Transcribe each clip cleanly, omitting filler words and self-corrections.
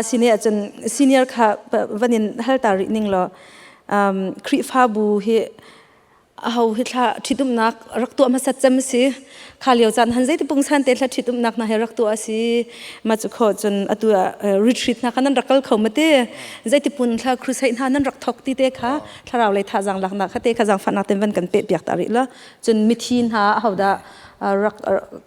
Sine ahcun senior kha van in hal ta rih ning law Khrihfabu hi aho hi thla ṭhitumnak rak tuah hmasat cem si kha lio caan han zeiti pungsan te thla ṭhitumnak na he rak tuah si ma cu kho cun atu retreat hna kha nan rak kal kho ma te zeiti pun thla crusade hna nan rak thok ti te kha thlarau lei thazang laknak kha te kha zangfahnak ten van kan pe piak ta rih la cun mithi hna ahodah rak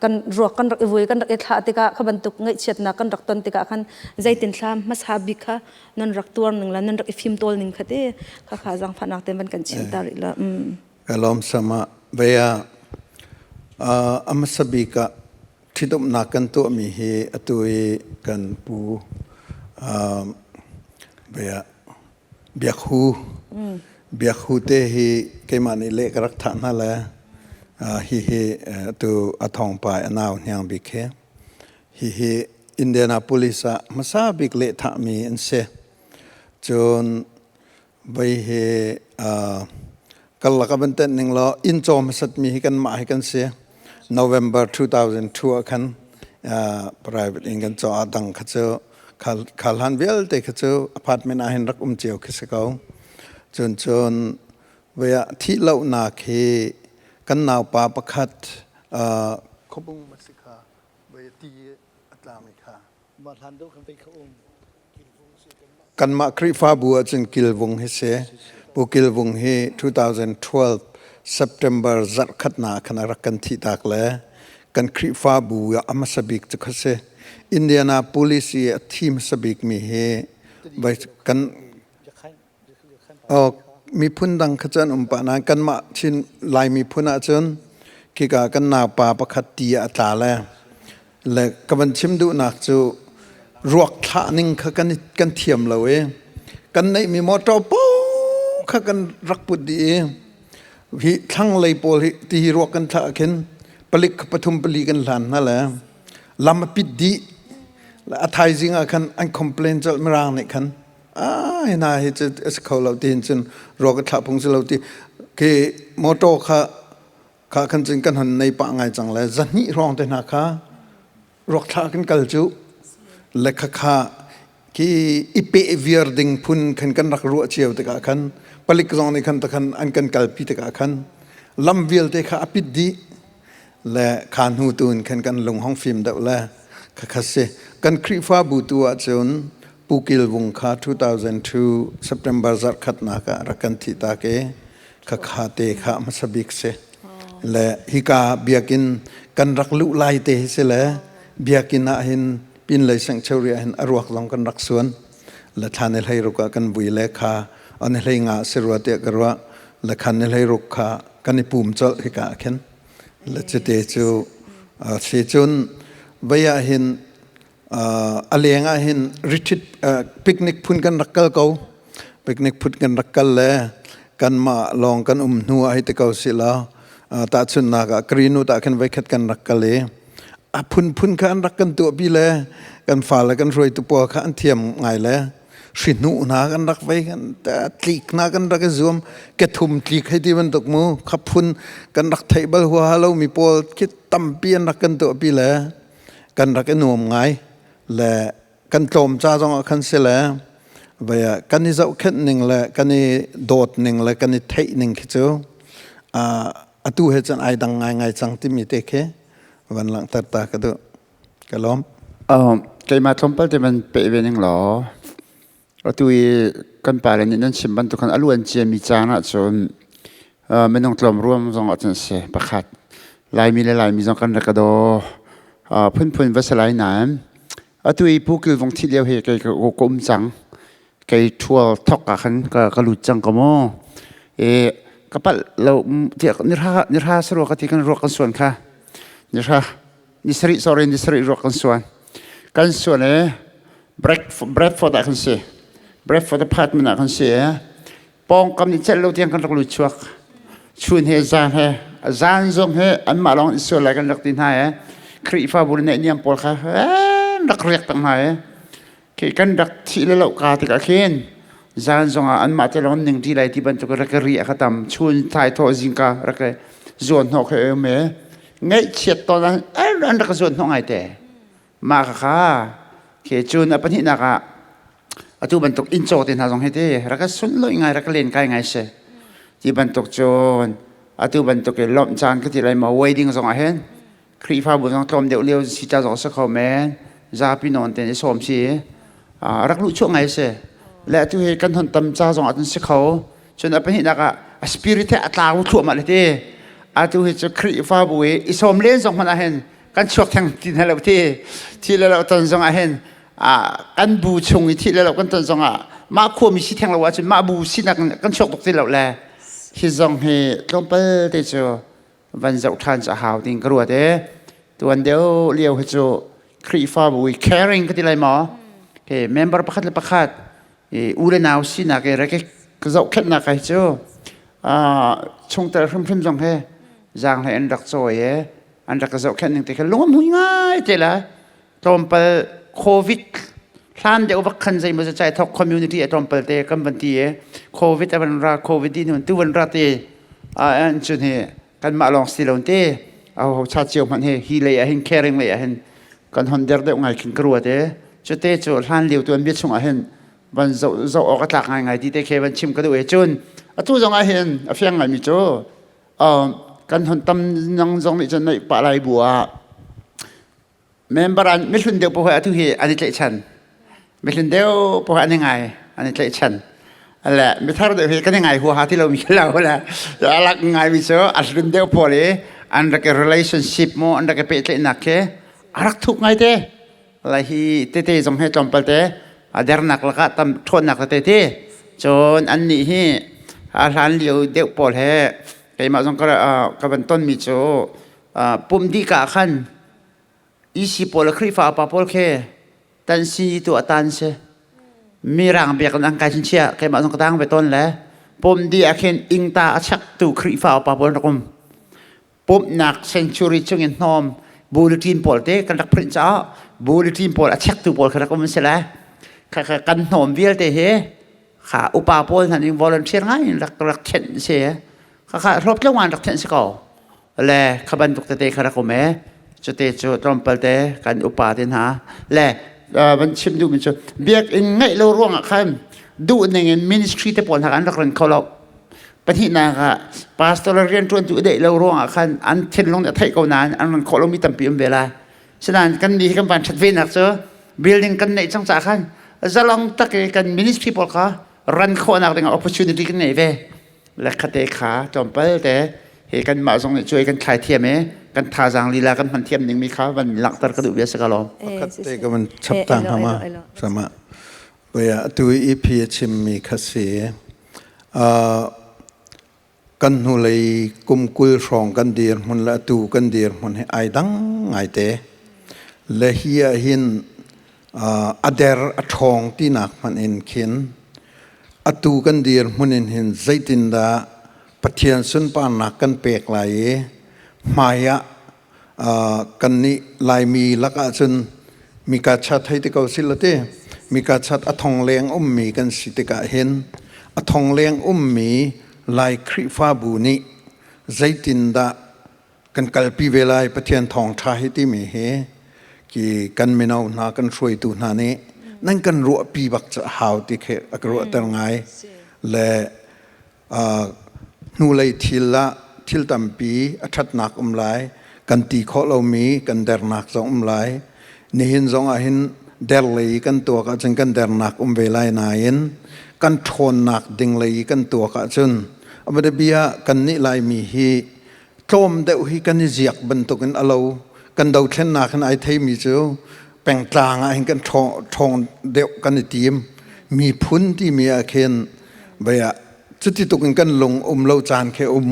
kan ruak kan rak i vui kan rak i thlah tikah kha bantuk ngaihchiatnak kan rak ton tikah khan zeitin thla hmasa bik kha nan rak tuar ning la nan rak i fim tawl ning kha te kha kha zangfahnak te van kan chim ta rih la. Ka lawm sama vea amasa bik ah ṭhitumnak kan tuahmi hi atu i kan pu vea Biak Hu Biak Hu te hi keimah nih leh ka rak thah hna le hihi atu a thawngpa a nau hniang bik hi hihi Indianapolis ah hmasa bik lehthahmi an si. Cun voi hi karlak ah van tenh ning law inn caw hmasatmi hi kanmah hi kan si. November 2002 ah khan private inn kan caw ah dang kha cu khal hlan vialte kha cu apartment ah hin rak um cio khi si ko. Cun cun voi ah thih lohnak hi kan naupa pakhat khuabung ma si kha voi ti a tlami kha kanmah Khrihfabu ahcun Kilvung hi si. Pu Kilvung hi 2012 September zarh khatnak khan a rak kan thihtak le kan Khrihfabu ah a hmasa bik cu kha si. Indianapolis i a thi hmasa bikmi hi vai kan Miphun dang kha cu an um pah nain kanmah Chin Lai miphun ahcun khika kan naupa pakhat ti ah a tla le le ka van chim duhnak cu ruak thlah ning kha kan kan thiam lo i kan neihmi motor paoh kha kan rak put dih i hi thlanglei pawl hi ti hi ruak kan thlah khin palik pathum pali kan hlan hna le lam a pit dih a thaizing ah khan an complain colh mirang nih khan Ai na hi cu a si kho lo tiin cun ruak a thlah phung si lo ti khi motor kha kha khan cun kan hon nei pah ngai cang le zahnih hrawng te hna kha ruak thlah kan kal cu le kha kha khi i pe viar ding phun khan kan rak ruah cio tikah khan palik zong nih khan takhan an kan kalpi tikah khan lam vialte kha a pit dih le kha hnu tu in khan kan lung hong fim deuh le kha kha si kan Khrihfabu tu ahcun Pu Kil Vung kha 2002 September zarhkhatnak ah rak kan thihtak i khakha te kha hmasa bik si. Le hika biakinn kan rak luh lai te hi si le biakinn ah hin pinlei sengcheuri ah hin a ruak zong kan rak suan. Le thla ni hlei ruk ah kan vui le kha an hlei nga si rua tiah ka ruah. Le khan ni hlei ruk kha kan i pum colh hika ah khin. Le cuti cu si cun vei ah hin A leng ah hin retreat picnic phun kan rak kal ko. Picnic phun kan rak kal le kanmah lawng kan um hnu ah hei ti ko si law tahchunhnak ah Karinu tah khin voikhat kan rak kal i a phunphun kha an rak kan tuahpi le kan fale kan hruaitu pawl kha an thiam ngai le hrihnuh hna kan rak vei kan tlik hna kan rak i zuam kethum tlik hei ti bantuk mu kha phun kan rak theih bal huaha lomi pawl khi tampi an rak kan tuahpi le kan rak i nuam ngai le kan tlawm ca zong ah khan si le vai kan i zohkhenh ning le kan i dawt ning le kan i theih ning khi cu atu he cun ai dang ngai ngai cang timi te khi van langhter ta ka duh ka lawm. Keimah tlawmpal te van peh ve ning law atu i kan pale nih nan chim bantuk khan a luan ciami caan ahcun minung tlawm ruam zong ahcun a si pakhat Laimi le Laimi zong kan rak ka daw phunphun va si lai nain atu i Pu Kil Vung thih lio hi kei ka um cang kei ṭhual thok ah khan ka lut cang ko mu e ka palh lo tiah nihra nihra sarua ka ti kan ruak kan suan kha nihra ni sarih sorry ni sarih ruak kan suan kan suan e Bradford ah kan si Bradford apartment ah kan si e pawngkam nih celh lo tiang kan rak lut chuak chun he zan he zan zong he anmah lawng in sual lai kan rak ti hna e Khrihfabu le niam pawl kha rak riak tak hna e khi kan rak thih le lo ka tikah khin zan zong ah anmah te lawng ning ti lai ti bantuk rak ri a kha tam chun thai thaw zingka rak zuan hnawh kha um e ngaihchiat tawn an rak zuan hnawh ngai te mah kha. Ke cun a pahnihnak ah atu bantuk inn caw te hna zong hi te rak ka sunlawih ngai rak ka len kai ngai si. Ti bantuk cun atu bantuk i lawmh caan ka ti lai maw wedding zong ah hin Khrihfabu zong tlawm deuh lio si ca zong si kho men zapi nawn ten i sawm si rak luh chuah ngai si. Le atu hi kan hon tam ca zong ah cun si kho. Cun a pahnihnak ah a spirit he a tlau thluahmah le ti. Atu hi cu Khrihfabu i i sawm len zong hmanh ah hin kan chuak theng ti hna lo ti thi le lo ton zong ah hin kan bu chung i thi le lo kan ton zong ah mah khuami si theng lo ahcun mah bu sinak kan chuak tuk ti lo le hi zong hi tlawmpal te cu van zoh ṭhan cu a hau ding ka ruat e tuan deuh lio hi cu Khrihfabu i caring ka ti lai maw ke member pakhat le pakhat i u le nau sinak i reke zohkhenhnak hi cu chungtel hrimhrim zong he zaang hlei an rak cawi e an rak ka zohkhenh ning te kha lung a hmui ngai te la tlawmpal covid hlan deuh bak khan zei maw cai thok community a tlawmpal te kan van ti e covid a van ra covid di nun tu van ra te an chun he kan mah lawng si lo te a ho cha chiu hman he hi lei ah hin caring lei ah hin kan hon der deuh ngai khin ka ruat e cute cu hlan lio tu an bia chung ah hin van zoh zoh awk a tlak ngai ngai ti te khe van chim ka duh e cun atu zong ah hin a fiang ngai mi cu kan hon tam nang zong nih cun neih pah lai bu ah member an mihlun deuh poh atu hi an i tlaihchan mihlun deuh poh an i ngai an i tlaihchan le mithar deuh hi kan i ngai huaha ti lo mi lo le alak ngai mi cu a hlun deuh pawl i an rak i relationship mo an rak i pehtlaihnak khi a rak thuk ngai te lai hi tete zong he tlawmpal te a dernak lakah tam ṭhawnnak tete te cun an nih hi a hlan lio deuh pawl he keimah zong ka van ton mi cu pum dih ka khan EC pawl le Khrihfa upa pawl khi tan si tu a tan si. Mirang biak in an kai chia keimah zong ka tang ve tawn le pum di ah khin ingta a chak tu Khrihfa upa pawl rak um. Pumhnak century chung in hnawm bulletin pawl te kan rak print caah bulletin pawl a chek tu pawl kha rak um si le kha kan hnawm vialte hi kha upa pawl hna ning volunteer ngai in rak rak thenh si kha kha hlawp tlongan rak thenh si ko le kha bantuk tete kha rak um e cute cu tlawmpal te kan upa te hna le van chim duhmi cu biakinn ngeih lo ruangah khan duh ning in ministry te pawl hna an rak ran kho lo pahnihnak ah pastor rian ṭuantu i deih lo ruangah khan an thinlung nih a theih ko nain an ran khawh lomi tampi um ve lai sinain kan nih hi kan van ṭhat ve nak cu building kan neih cang caah khan zalong tak i kan ministry pawl kha ran khawhnak dingah opportunity kan ngei ve le khate kha tlawmpal te he kanmah zong nih cuai kan thlai thiam i kan thazaang lila kan hman thiam dingmi kha van langhter ka duh bia si ka lawm. Pakhat te ka van chap ta hama sama baya atu i phi a chimmi kha si kan hnulei kum 20 hrawng kan dir hmun le atu kan dir hmun hi ai dang ngai te le hi ah hin a der a ṭhawng tinak hmanh in khin atu kan dir hmun in hin zeitindah Pathian sunparnak kan pek lai i hmai ah kannih Laimi lakah cun mika chat hei ti ko si la ti mika chat a thong leng ummi kan si tikah hin a thong leng ummi Lai Khrihfabu nih zeitindah kan kalpi ve lai Pathian thawngṭha hi timi hi ki kan mino hna kan hruaitu hna nih nan kan ruahpi bak cu hau ti khi a ka ruahter ngai le hnulei thil ah thil tampi a ṭhatnak um lai kan ti khawh lomi kan dernak zong um lai nihin zong ah hin der lei kan tuak ahcun kan dernak um ve lai nain kan ṭhawnnak ding lei kan tuak ahcun a kan nih laimi hi tlawm deuh hi kan i ziak bantukin a lo kan dothlennak in ai theimi cu pengtlang ah hin kan ṭhawng deuh kan i tim miphun timi ah khin baya cuti tuk in kan lung um lo caan khe um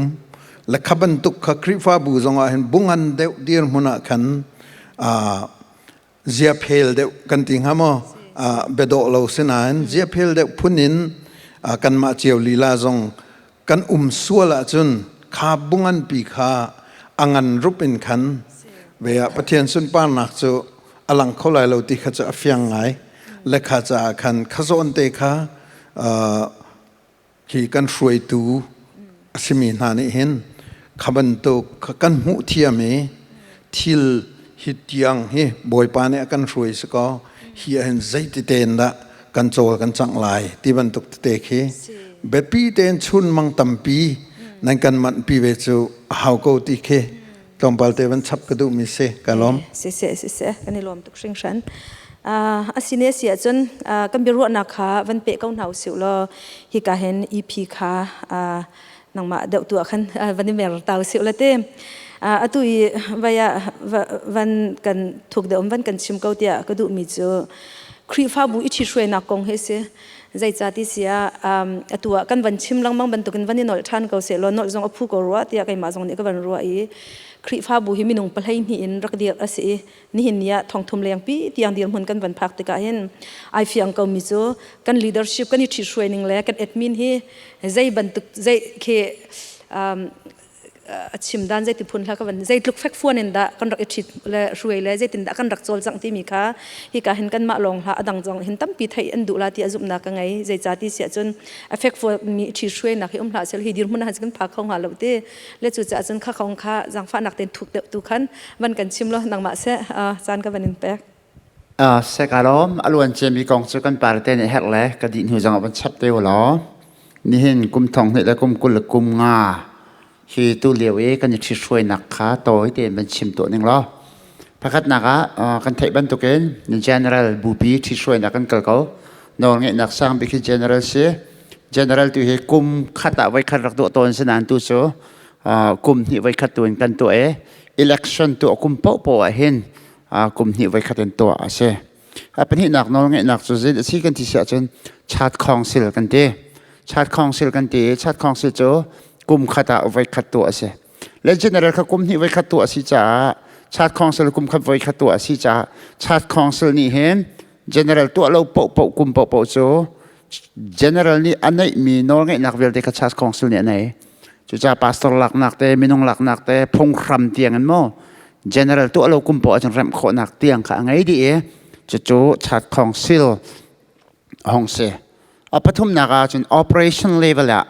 le kha bantuk kha Khrihfabu zong ah hin bungan deuh dirhmun ah khan ziaphel deuh kan ti hnga maw biadawh lo sinain ziaphel deuh phun in kanmah cio lila zong kan um sual ahcun kha bunganpi kha a ngan rup in khan ve ah Pathian sunparnak cu a lang kho lai lo ti kha cu a fiang ngai le kha caah khan kha zawn te kha Hi kan hruaitu a simi hna nih hin kha bantuk kan hmuh thiam i thil hi tiang hi Bawipa nih a kan hruai si kaw. Hi ahhin zeiti tein dah kan cawl kan cangh lai ti bantuk tete khi biapi tein chunmang tampi nan kan manh pi ve cu a hau ko ti khi tlawmpal te van chap ka duhmi si. Ka lawm. Siseh, siseh, kan i lawm tuk hringhran. Asine si ahcun kan biaruahnak kha van peh ko hna usih law hika hin EP kha nangmah deuh tu ah khan van i mer ta usih la te. Atu i vaya van kan thuk deuh van kan chim ko tiah ka duhmi cu Khrihfabu i ṭhithruainak kong hi si. Zeicah ti si ah atu ah kan van chim lengmang bantukin van i nolh ṭhan ko sehlaw nolh zong a phu ko rua tiah keimah zong nih ka van ruah i Khrihfabu hi minung 12 in rak dirh a si i nihin ni ah 3,000 lengpi tiang dirhmun kan van phak tikah hin ai fiang komi cu kan leadership kan i ṭhithruai ning le kan admin hi zei bantuk zei khi a chim dan zeiti phun hla ka van zeitluk fekfuan in dah kan rak i ṭhit le hruai le zeitin dah kan rak cawlcangh timi kha hika hin kanmah lawng hlah a dang zong hin tampi theih an duh la ti a zumhnak ka ngei. Zeica ti siah cun a fekfuan mi ṭhi hruainak hi um hlah sel hi dirhmun ah kan phak kho hnga lo ti le cucaah cun kha kong kha zaangfahnak tein thuk deuh tu khan van kan chim lo nangmah seh caan ka van in pek. Sekalom a luan ciami kong cu kan parte nih herh le ka dih hnu zong ah van chap te u law nihin kum thong hnih le kum kul le kum nga hi tu lio i kan i ṭhithruainak kha tawi tein van chim tuah ning law pakhatnak ah kan theih bantukin general bupi ṭhithruainak kan kal ko. Nawlngeihnak sang bik hi general si. General tu hi kum khat ah voikhat rak tuah tawn si nain tu cu kum hnih voikhat tu in kan tuah i election tuah kum paohpaoh ah hin kum hnih voikhat in tuah a si. A pahnihnak nawlngeihnak cu zei a si kan ti si ahcun Church Council kan ti. Church Council kan ti i Church Council cu kum khat ah voikhat tuah a si. Le general kha kum hnih voikhat tuah a si caah Church Council kum khat voikhat tuah a si caah Church Council nih hin general tuah lo paohpaoh kum paohpaoh cu general nih a neihmi nawlngeihnak vialte kha Church Council nih a nei. Cucaah pastor laknak te, minung laknak te, phunghram tiang in maw general tuah lo kum poah ahcun remh khawhnak tiang kha a ngei dih i cucu Church Council hong si. A pathumnak ah cun operation level ah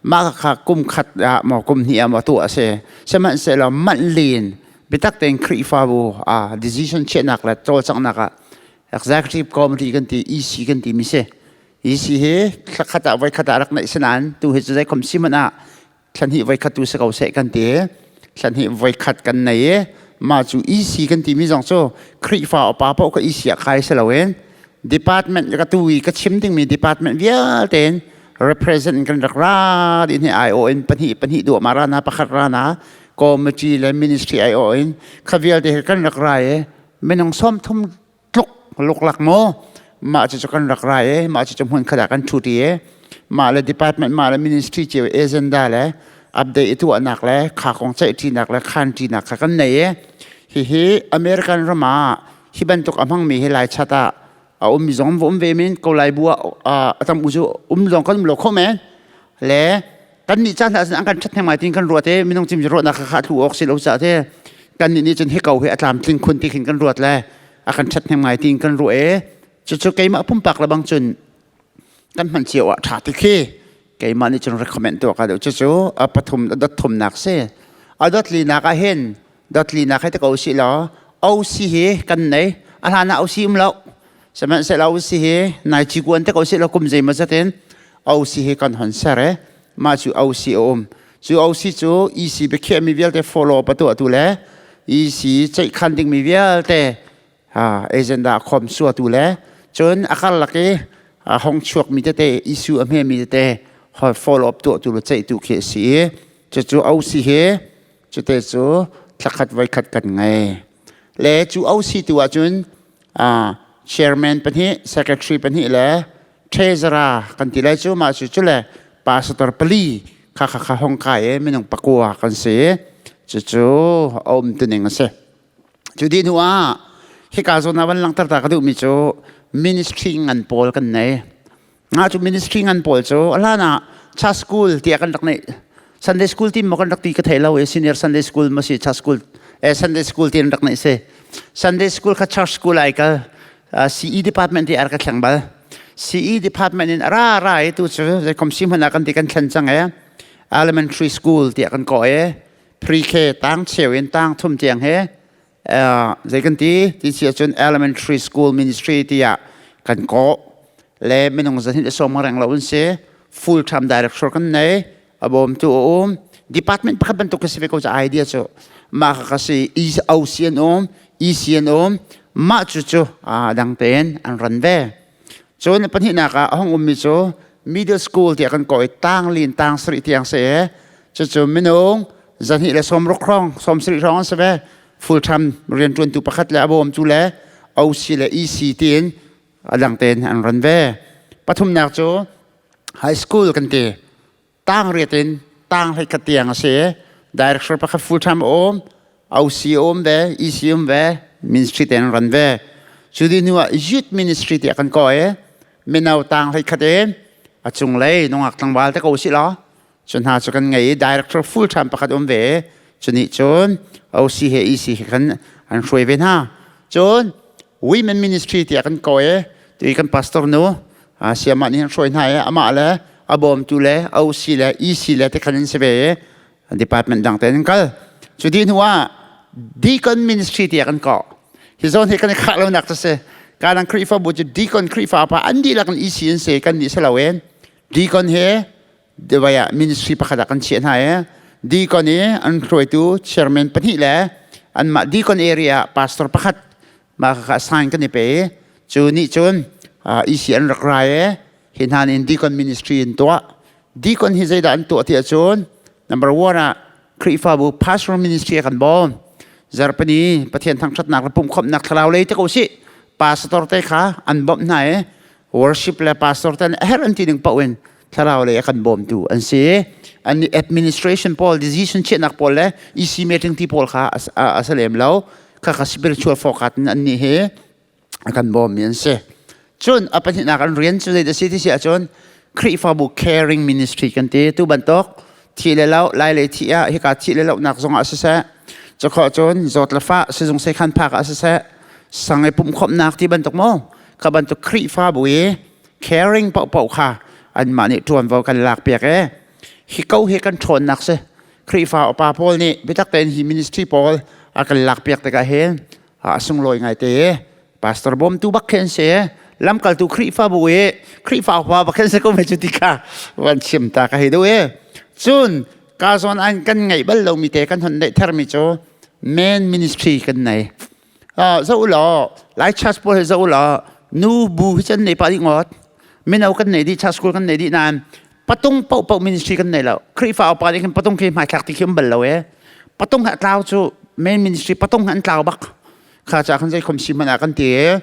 mah kha kum khat ah maw kum hnih ah maw tuah a si. Sihmanhsehlaw manh lin biatak tein Khrihfabu ah decision chiahnak le cawlcanghnak ah executive committee kan ti, EC kan ti mi si. EC hi thlakhat ah voikhat ah rak neih si nain tu hi cu zei khom si hmanh ah thlanhnih voikhat tu si ko seh kan ti. Thlanhnih voikhat kan nei i mah cu EC kan timi zong cu Khrihfa upa paoh ka EC ah kai si loin department ka tu i ka chim dingmi department vialte in represent kan rak ra dih ni IO in pahnih pahnih duah ma ra na pakhat ra na committee le ministry IO in kha vialte kan rak ra i minung 30 tluk luklak maw mah cu kan rak ra i mah cu hmun khat ah kan ṭhu ṭi i mah le department mah le ministry cio agenda le update i tuahnak le kha kong ceihṭinak le khanṭinak kha kan nei i hihi American ram ah hi bantuk a hmangmi hi lai chat ah a ummi zong va um ve men ko lai bu ah a tam u cu um zong kan um lo kho men le kan nih caan hna an kan ṭhat hnem ngai tin kan ruat i minung cim ruahnak kha kha thlu awk si lo ca te kan nih nih cun hi ko hi a tlamtling khun ti khin kan ruat le a kan ṭhat hnem ngai tin kan ruah i cucu keimah pumpak le bang cun kan hman cio ah ṭha ti khi keimah nih cun recommend tuah ka deuh. Cucu a pathum dot thumnak si. A dot linak ah hin dot linak hi te ko si law OC hi kan nei. A hlan ah OC um lo. Sihmanhsehlaw OC hi nai ci kuan te ko si law kum zeimaw zatin OC hi kan hon ser i mah cu OC a um. Cu OC cu EC biakhiahmi vialte follow up a tuahtu le EC ceihkhan dingmi vialte agenda khom suatu le cun a karlak i hong chuakmi tete issue a hmemi tete follow up tuahtu le ceihtu khi a si i cucu OC hi cute cu thlakhat voikhat kan ngei. Le cu OC tu ahcun chairman pahnih, secretary pahnih le treasurer kan ti lai cu mah cu cu le pastor pali kha kha kha hong kai i minung pakua kan si. Cucu a um tuning a si. Cu dih hnu ah hika zawn ah van langhter ta ka duhmi cu ministry ngan pawl kan nei. Nga cu ministry ngan pawl cu a hlan ah cha school tiah kan rak neih. Sunday school ti maw kan rak ti ka thei lo i senior Sunday school ma si cha school Sunday school ti an rak neih si. Sunday school kha church school ai kal. CE department ti ar ka thleng bal. CE department in ra ra i tu cu zeikom si hmanh ah kan ti kan thlen cang e. Elementary school tiah kan kawh e. Pre-K tang cheu in tang thum tiang he. Zei kan ti ti si ahcun elementary school ministry tiah kan kawh le minung zahnih le sawm reng lo an si. Full time director kan nei, a bawmtu a um. Department pakhat bantuk ka si ve ko ca idea cu. Mah ka si OC an um, EC an um. Mah cu cu dang tein an ran ve. Cun pahnihnak ah a hung ummi cu middle school tiah kan kawh i tang lin tang sarih tiang si i cucu minung 260 hrawng 70 hrawng an si ve. Full time rianṭuantu pakhat le a bawmtu le OC le EC tiin a dang tein an ran ve. Pathumnak cu high school kan ti. Tang riat in tang hleikhat tiang a si. Director pakhat full time a um, OC a um ve, EC um ve, ministry tein an ran ve. Cu dih hnu ah youth ministry tiah kan kawh i mino tang hleikhat in a cunglei nungak tlangval te ko usih law cu hna cu kan ngei i director full time pakhat um ve. Cu nih cun OC he EC he khan an hruai ve hna. Cun women ministry tiah kan kawh i tui kan pastor nu siamah nih an hruai hna i amah le a bawmtu le OC le EC le te khan an si ve i department dang tein an kal. Cu dih hnu ah deacon ministry tiah kan kawh. Hi zawn hi kan i khah lonak cu si. Kalang Khrihfabu cu deacon Khrihfa pa an dihlak in EC an si kan nih si lo in deacon he devai ah ministry pakhat ah kan chiah hna i deacon i an hruaitu chairman pahnih le anmah deacon area pastor pakhat mah kha sign kan i pe i cu nih cun EC an rak rai i hi hna nih deacon ministry in tuah. Deacon hi zeidah an tuah ti ahcun number one ah Khrihfabu pastor ministry a kan bawm. Zarhpini Pathian thangṭhatnak le pumhkhawmhnak thlarau lei te ko sih pastor te kha an bawmh hna i worship le pastor te a herh an ti ning paoh in thlarau lei a kan bawmtu an si. An administration pawl decision chiahnak pawl le EC meeting ti pawl kha a si lem lo. Kha kha spiritual forecast in an nih hi a kan bawmmi an si. Cun a pahnihnak an rian cu zei si ti si ahcun Khrihfabu caring ministry kan ti. Tu bantuk thi le lo lai le thi ah hika thi le lohnak zong ah siseh cukho cun zawt le fah sizung sekhan phak ah siseh sang i pumhkhawmhnak ti bantuk maw kha bantuk Khrihfabu i caring paohpaoh kha anmah nih ṭuanvo kan lak piak e hi ko hi kan ṭhawnnak si. Khrihfa upa pawl nih biatak tein hi ministry pawl a kan lak piak tikah hin a sunglawi ngai te. Pastor bawmtu bak khin si, lamkaltu Khrihfabu i Khrihfa upa bak khin si ko me cu ti kha van chim ta ka hei duh i cun ka zawn an kan ngeih bal lomi te kan hon neih thermi cu men ministry kan nei. Zo law Lai church pawl hi zo law nu bu hi cun nei pa dih ngot mino kan nei dih, church school kan nei dih nain patung paoh paoh ministry kan nei lo. Khrihfa upa nih khin patung khi hmaithlak ti khi um bal lo e. Patung ha tlau cu main ministry patung an tlau bak kha cha khan zei khom si man ah kan ti e.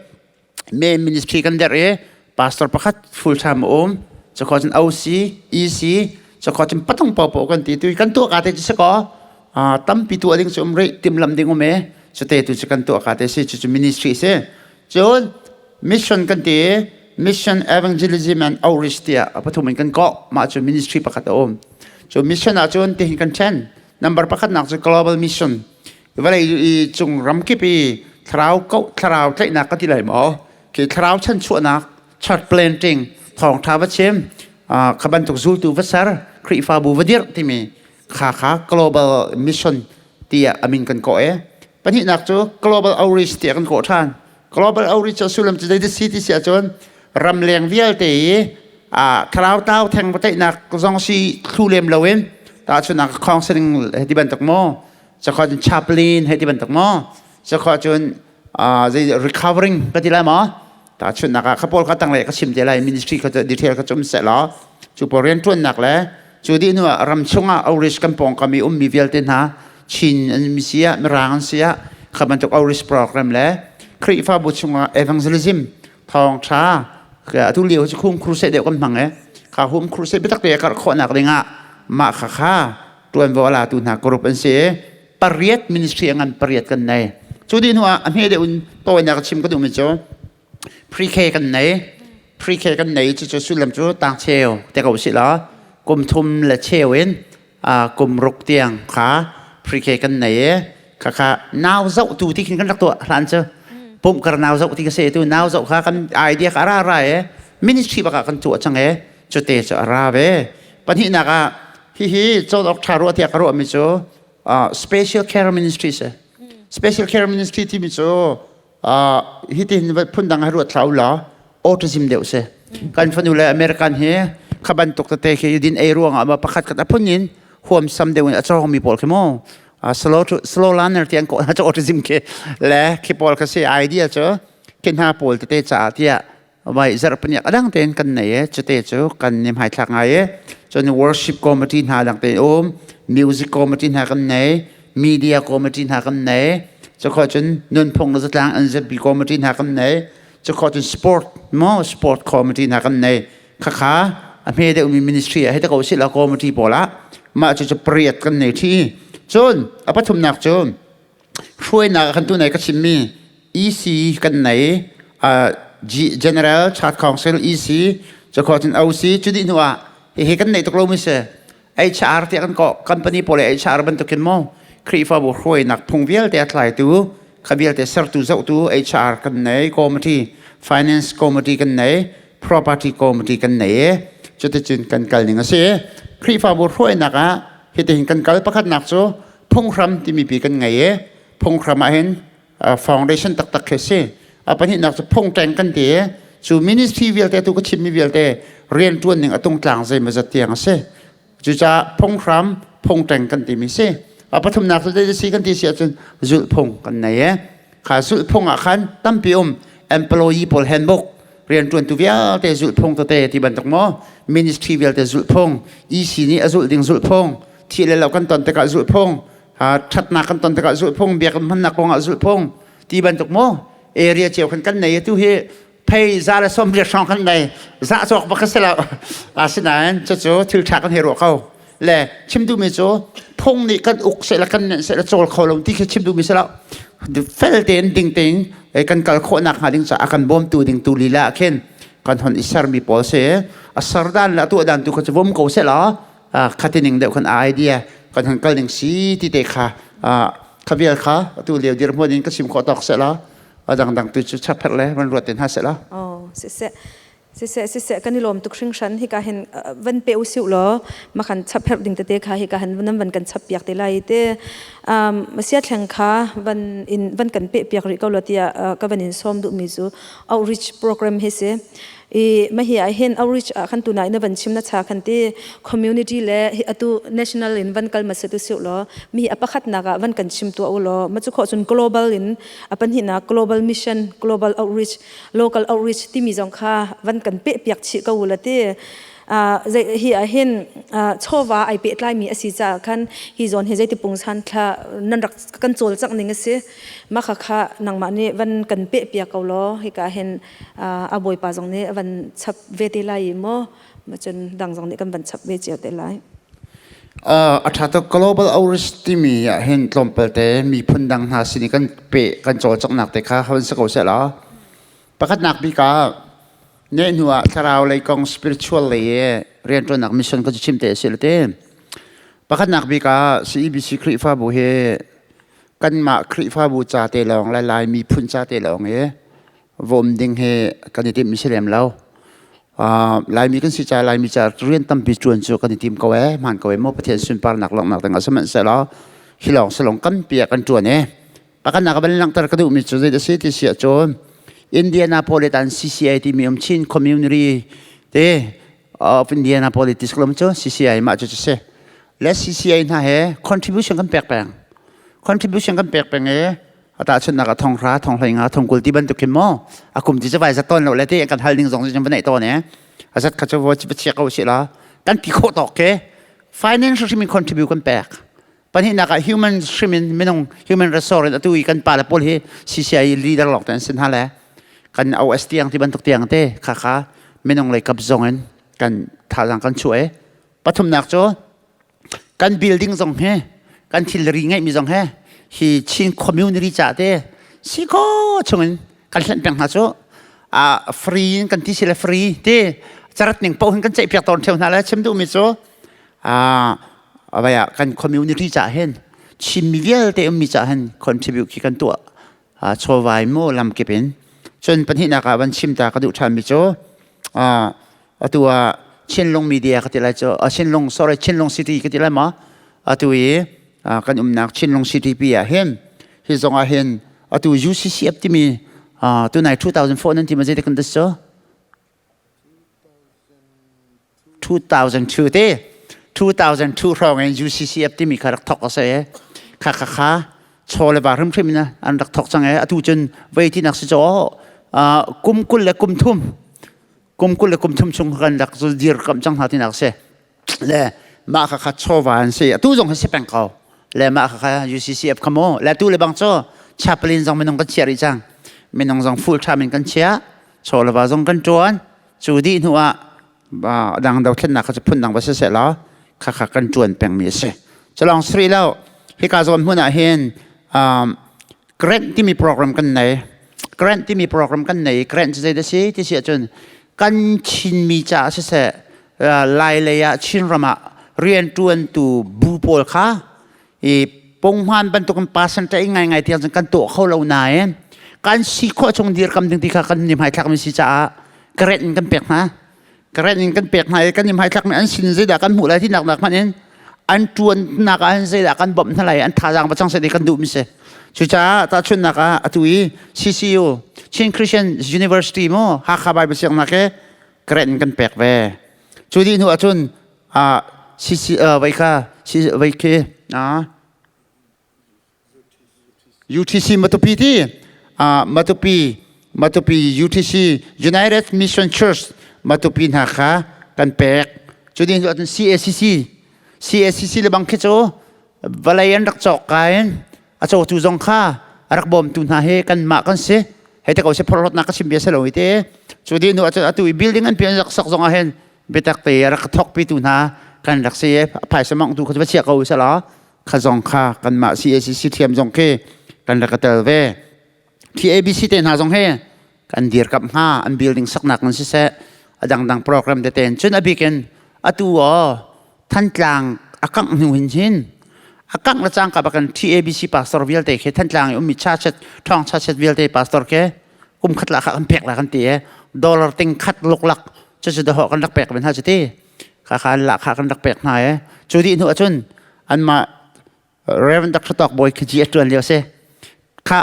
Main ministry kan der e, pastor pakhat full time um chakho cun OC EC chakho cun patung paoh paoh kan ti tu kan tuah ka te chu ko tampi tu ading chu um ri timlam ding um e. Chute tu chu kan tuah ka te si chu chu ministry si. Cun mission kan ti, mission, evangelism and outreach tiah a pathum in kan kawh. Mah cu ministry pakhat a um. Cu mission ahcun tihin kan ṭhen. Number pakhat nak cu global mission. Vawlei i cung ramkip i thlarau koh, thlarau tlaihnak ka ti lai maw? Khi thlarau chanchuahnak, church planting, thawngṭha va chim, kha bantuk zultu va ser, Khrihfabu va dirh timi kha kha global mission tiah a min kan kawh e. Pahnihnak cu global outreach tiah kan kawh ṭhan. Global outreach a sullam cu zei si ti si ahcun ramleng vialte i thlarau tau theng va tlaihnak zong si thlu lem loin tahchunhnak counseling he ti bantuk maw, cakho cun chaplain he ti bantuk maw, cakho cun zei recovering ka ti lai maw, tahchunhnak ah kha pawl kha tanglei ka chim te lai. Ministry kha detail kha cum seh law cu pawl rianṭuannak le cu dih hnu ah ram chungah outreach kan pawngkam i ummi vialte hna Chin an mi si ah Mirang an si ah kha bantuk outreach program le Khrihfabu chungah evangelism thawngṭha atu lio cu home crusade deuh kan hmang e. Kha home crusade biatak te karh khawhnak dingah mah kha kha ṭuanvo a latu hna group an si. Pariat ministry a ngan pariat kan nei. Cu dih hnu ah a hme deuh in tawinak chim ka duhmi cu pre-K kan nei. Pre-K kan nei cu cu sullam cu tang cheu te ko si la kum thum le cheu in kum ruk tiang kha pre-K kan nei e. Kha kha nau zoh tu ti khin kan rak tuah hlan cu pumh kar nau zoh ti ka se tu nau zoh kha kan idea kha ara ra e, ministry baka kan tuah cang e. Cu te cu ara ve. Pahnihnak ah hihi cawn awk ṭha ruah tiah ka ruahmi cu special care ministry si. Special care ministry timi cu hitin phundang hai ruat thlau la autism deuh si. Kan fanu le American hi kha bantuk tete khi din ei ruangah ma pakhat khat a phun in huamsam deuh in a cawng mi pawl khi mu slow to slow learner ti an ko na autism khi le khi pawl kha si idea cu khi hna pawl tete caah tiah vai zarhpaniak adang tein kan nei e cute cu kan ni hmaithlak ngai e cun worship committee hna dang tein um music committee hna kan nei media committee hna kan nei cukho cun nunphung le zatlang NZB committee hna kan nei cukho cun sport mo sport committee hna kan nei khakha a hme deuh mi ministry ah hei ta ko sila committee pawl ah mah cu cu pariat kan nei thi cun a pathumnak cu hruainak kan tu nei ka chimmi EC kan nei General Church Council EC cukho cun OC cu dih hnu ah hihi kan nei tuk lo mi si HR tiah kan kawh company pawl HR bantukin maw Khrihfabu hruainak phung vialte a tlaitu kha vialte sertu zohtu HR kan nei committee finance committee kan nei property committee kan nei i cuticun kan kal ning a si Khrihfabu hruainak ah hitihin kan kal pakhatnak cu phunghram timi pi kan ngei i phunghram ah hin foundation taktak khi si a pahnihnak cu phungteng kan ti i cu ministry vialte tu ka chimmi vialte rianṭuan ning a tungtlang zeimawzat tiang a si cucaah phunghram phungteng kan timi si a pathumnak cu zei si kan ti si ahcun zulhphung kan nei e kha zulhphung ah khan tampi um employee pawl handbook rianṭuantu vialte zulhphung tete ti bantuk maw ministry vialte zulhphung EC nih a zulh ding zulhphung thi le lo kan ton tikah zulhphung ṭhatnak kan ton tikah zulhphung biakinn hmannak kongah zulhphung ti bantuk maw area cio khan kan nei tu hi phei za le som riat hrawng kan nei za cawk bak si lo asinain cucu thil ṭha kan hei ruah ko le chim duhmi cu phung nih kan uk seh le kan nenh seh le cawl kho lo ti khi chim duhmi si lo fel tein ding tein kan kal khawhnak hnga ding caah kan bawmtu ding tu lila ah khin kan hon i sermi pawl si a ser dan le a tuah dan tu kha cu vom ko seh law khatining deuh kan idea kan han kal ning si ti te kha kha vial kha atu lio dirhmun in ka sim khawh tawk seh la a dangdang tu cu chapher le van ruat ten ha seh la oh siseh siseh siseh kan i lawm tuk hringhran hika hin van pe usiu law makhan chapher ding tete kha hika han nan van kan chap piak te lai te sia thleng kha van in van kan pe piak ri ko lo tia ka van in som du mi chu outreach program hi si I mahi ah hin outreach ah khan tunai na van chim na cha khan ti community le hi atu national in van kal ma se tu siu law mi a pakhat nak ah van kan chim tu u law ma chu kho chun global in a panhi na global mission global outreach local outreach timi zong kha van kan pe piak chi ko la ti hi ah hin chawva ai pe tlai mi asi cha khan hi zon hi zeiti pungsan thla nan rak kan chawl chak ning asi ma kha kha nangmah nih van kan pe piak ko law hika hin a bawipa zong nih a van chap ve te lai i maw cun dang zong nih kan van chap ve cio te lai. A ṭha tuk global outreach timi ah hin tlawmpal te miphun dang hna sin i kan pe kan cawlcanghnak te kha hon si ko seh law pakhatnak bik ah ne hnu ah thlarau lei kong spiritual lei i rianṭuannak mission ka chim te a si le te pakhatnak bik ah CEBC Khrihfabu hi kanmah Khrihfabu ca te lawng le Lai miphun ca te lawng i vom ding hi kan i timh si lem lo. Laimi kan si ca Laimi ca rian tampi ṭuan cu kan i tim ko ee hmaan ko ee maw Pathian sunparnak langhnak ding ah sihmanhsehlaw hi lawng si lawng kan pi ah kan ṭuan ee. Pakhatnak ka van langhter ka duhmi cu zei a si ti si ahcun Indianapolis CCI timi um Chin Community te of Indianapolis lom cu CCI mah cu si. Le CCI hna he contribution kan pek peng. Contribution kan pek peng ee a tahchunhnak ah thonghra thonghlei nga thongkul ti bantuk khin maw a kum ti cu vai zat tawn lo le ti kan hal ding zong cu va neih tawn e a zat kha cu va chia ko si la kan ti khawh tawk ke financial hrim in contribute kan pek pahnihnak ah human hrim in minung human resource atu i kan pa le pawl hi CCI leader lawng te an sin ha le kan OS tiang ti bantuk tiang te kha kha minung lei kap zong in kan thazaang kan chuah e pathumnak cu Kan building zong he kan thilri ngeihmi zong he hi Chin community ca te si kho chungin kan hlenh peng hna cu a free in kan ti si le free ti carat ning paoh hin kan ceih piak tawn theo hna le chim duhmi cu a kan community ca hin Chinmi vialte ummi ca hin contribute khi kan tuah chawvai mu lamkip in cun pahnihnak ah van chim ta ka duh ṭhanmi cu atu ah Chinlung media ka ti lai cu Chinlung sorry Chinlung city ka ti lai ma atu i kan umnak Chinlung city pi ah hin Hi zong ah hin atu UCCF timi tunai 2004 nan ti ma zeitik kan das cu? 2002 te 2002 hrawng in UCCF timi kha rak thok a si kha kha kha chaw le va hrimhrim in an rak thok cang e atu cun vei ti nak si chaw kum kul le kum thum kum kul le kum thum chung kan rak dir kam cang hna ti nak si le mah kha kha chawva an si atu zong hi si peng ko le mah kha kha UCCF kha mu le tu le bang cu chaplain zong minung kan chia rih cang minung zong full time in kan chia chaw le va zong kan ṭuan cu dih hnu ah dang dothlennak kha cu phun dang va si seh law kha kha kan ṭuan pengmi a si culong sri lo hika zawn hmun ah hin grant timi program kan nei grant timi program kan nei grant cu zei dah si ti si ahcun kan Chinmi caah siseh Lai lei ah Chinram ah rianṭuantu bu pawl kha i punghman bantukin percentage ngaingai tiang cun kan tuah kho lo nain kan si khawh chung dirkam ding ti kha kan ni hmaithlak mi si caah grant in kan pek hna grant in kan pek hna i kan ni hmaithlak mi an sin zeidah kan hmuh lai ti nak nak hmanh in an ṭuannak ah zeidah kan bawmh hna lai an thazaang va cang seh ti kan duh mi si cucaah tahchunhnak ah atu i CCU Chin Christian University mu Hakha Bible siangnak he grant in kan pek ve cu dih hnu ahcun CC vai kha vai khi UTC Matupi ti Matupi Matupi UTC United Mission Church Matupi hna kha kan pek cu dih hnu ahcun CACC CACC le bang khi cu vawlei an rak cawk ka in a cawtu zong kha a rak bawmtu hna hi kanmah kan si hei te ko si phorhlawtnak ka chim bia si lo i te cu dih hnu ahcun atu i building an pian rak sak zong ah hin biatak te a rak thawkpitu hna kan rak si i phaisa mongtu kha cu va chia ko selaw kha zong kha kanmah CACC thiam zong khi kan rak tel ve TABC te hna zong hi kan dirkamh hnga an building saknak in siseh a dangdang program tete in cun a bik in atu aw Thantlang a kangh hnu hin hin a kangh le cangka bakin TABC pastor vialte khi Thantlang i ummi church ṭhawng church vialte pastor khi kum khat la kha kan pek la kan ti e dollar ting khat luklak cu cu dahawh kan rak pek ve hna cu ti kha kha la kha kan rak pek hna e cu dih hnu ahcun anmah Reverend Dr. Tawk Bawi khi ji a ṭuan lio si kha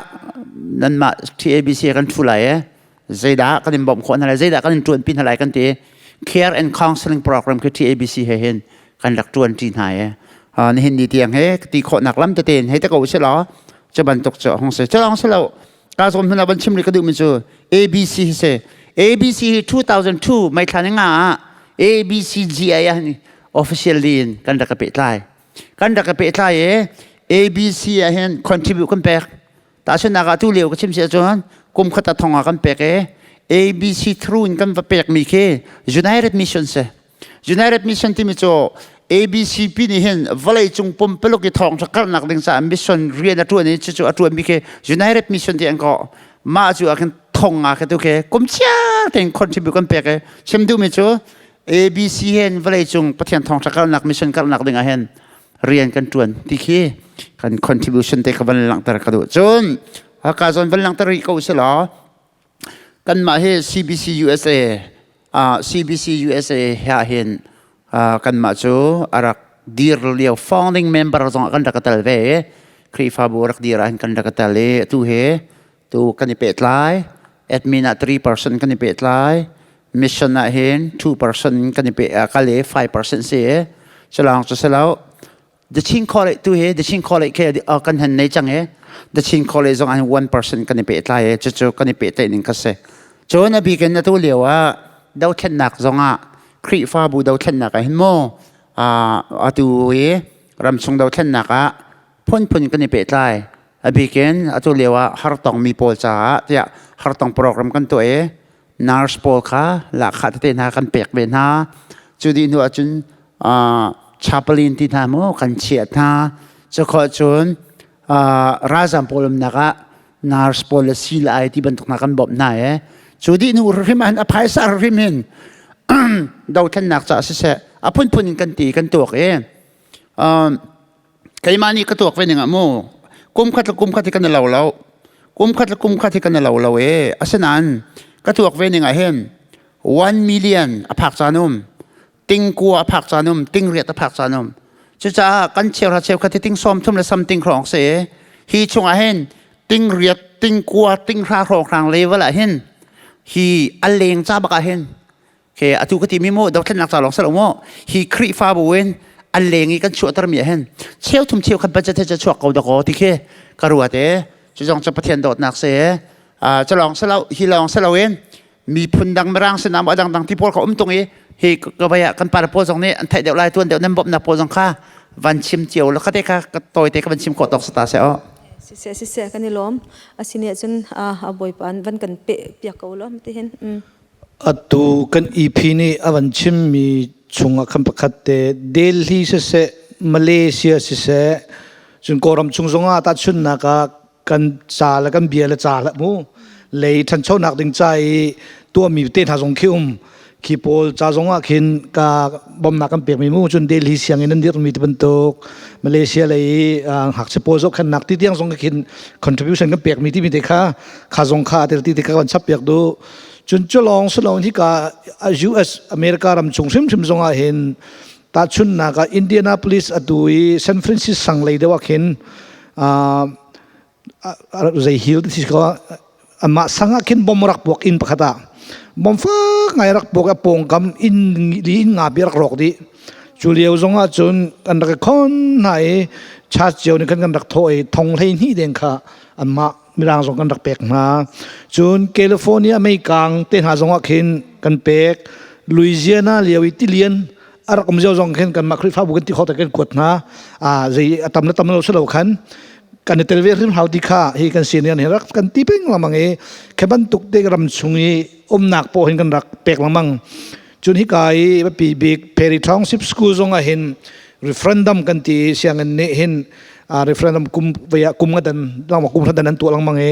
nanmah TABC kan ṭhu lai e zeidah kan in bawmh khawh hna lai zeidah kan in ṭuanpi hna lai kan ti care and counseling program khi TABC he hin kan rak ṭuan ṭi hna e nihin ni tiang he ti khawhnak lam tete in hei te ko si law cu bantuk cu hong si cu lawng si lo ka zawn hmun ah van chim rih ka duhmi cu ABC hi si ABC hi 2002 May thla ni nga ah ABCGI ah officially in kan rak ka pehtlai kan rak ka pehtlai i ABC ah hin contribute kan pek tahchunhnak ah tu lio ka chim si ahcun kum khat ah thong ah kan pek i ABC through in kan va pek mi khi United Mission si United Mission timi cu ABCP nih hin vawlei cung pumpaluk i thawng ṭha karhnak ding caah mission rian a ṭuan i cucu a ṭuan mi khi United Mission ti an kawh mah cu ah khin thong ah khi tu khi kum chiar tein contribute kan pek i chim duhmi cu ABC hen vawleicung Pathian thawngṭha karhnak mission karhnak ding ah hin rian kan ṭuan ti khi kan contribution te ka van langhter ka duh. Cun haka zawn van langhter rih ko si law kanmah hi CBC USA CBC USA ha hin kanmah cu a rak dir lio founding member zong kan rak tel ve Khrihfabu rak dir ah hin kan rak tel i atu he tu kan i pehtlai admin ah 3% kan i pehtlai mission ah hin 2% kan i pe kal i 5% si culang cu silo The Chin College tu hi The Chin College ke kan han nei cang e The Chin College zong an 1% kan i pehtlai e cucu kan i pehtlaih ning kha si cun a bik in atu lio ah dothlennak zong ah Khrihfabu dothlennak ah hin mu atu i ramchung dothlennak ah phunphun kan i pehtlai A bikin atu lio ah hartongmi pawl caah tiah hartong program kan tuah i nurse pawl kha lahkhah tete hna kan pek ve hna. Cu dih hnu ahcun chaplain ti hna mu kan chiah hna. Cu khawh cun ralzam pawl umnak ah nurse pawl le sii le ai ti bantuk hna kan bawmh hna i cu dih hnu hrim ah a phaisa hrim hin dothlennak caah siseh a phunphun in kan ti kan tuak i Keimah nih ka tuak ve ning ah mu kum khat le kum khat hi kan i lo lo kum khat le kum khat hi kan i lo lo e asinain ka tuak ve ning ah hin 1 million a phak caan um tingkua a phak caan um tingriat a phak caan um cucaah kan cheuhra cheukhat hi ting sawm thum le something hrawng si. Hi chungah hin ting riat, ting kua, ting hra hrawnghrang level ah hin hi a leng ca bak ah hin ke atu ka ti mi mu dothlennak ca lawng salo mu hi Khrihfabu in a leng i kan chuahter mi ah hin cheu thum cheu khat budget he chuak ko dakaw ti khi ka ruat e cu zong cu Pathian dawtnak se cu lawng salo hi lawng salo in miphun dang mirang sinah maw dangdang ti pawl kha um tung i hi ka vai ah kan pa pawl zong nih an theih deuh lai tuan deuh nan bawmhnak pawl zong kha van chim cio la khate kha ka tawi te ka van chim khawh tawk sata se o. Siseh siseh, kan i lawm. Asine cun a bawipa an van kan pe piak ko lo ti hin. Atu kan EP nih a van chimmi chungah khan pakhat te Delhi siseh, Malaysia siseh, cun Kawlram chung zongah tahchunhnak ah kan ca le kan bia le ca hlah mu lei ṭhanchonak ding ca i tuahmi te hna zong khi um khi pawl ca zong ah khin ka bawmnak kan pekmi mu. Cun Delhi sianginn an dirmi ti bantuk, Malaysia lei i ngakchia pawl zohkhenhnak ti tiang zong khin contribution kan pekmi timi te kha kha zong kha tel ti te kha kan chap piak du. Cun culong sulong hika US America ram chung hrimhrim zong ah hin tahchunhnak ah Indianapolis atu i San Francisco sang lei deuh ah khin zei hil ti ko amah sang ah khin bom rak puak inn pakhat ah bom fak ngai rak puak a pawngkam inn li inn nga bi rak rawk dih. Cu lio zong ah cun kan rak i khon hna i church cio nih khan kan rak thawh i thong 12 deng kha anmah mirang zong kan rak pek hna. Cun California meikang te hna zong ah khin kan pek. Louisiana lio i tilian a rak um zio zong khin kanmah Khrihfabu kan ti khawh kan kuat hna. A zei a tam le tam lo si lo khan kan i tel ve hrim hau ti kha hi kan senior nih rak kan ti peng lengmang i khi bantuk te ram chung i umnak pawh hin kan rak pek lengmang. Cun hika i biapi bik Perry Township School zong ah hin referendum kan ti i sianginn nih hin referendum kum vei ah kum nga dan kum dan an tuah lengmang i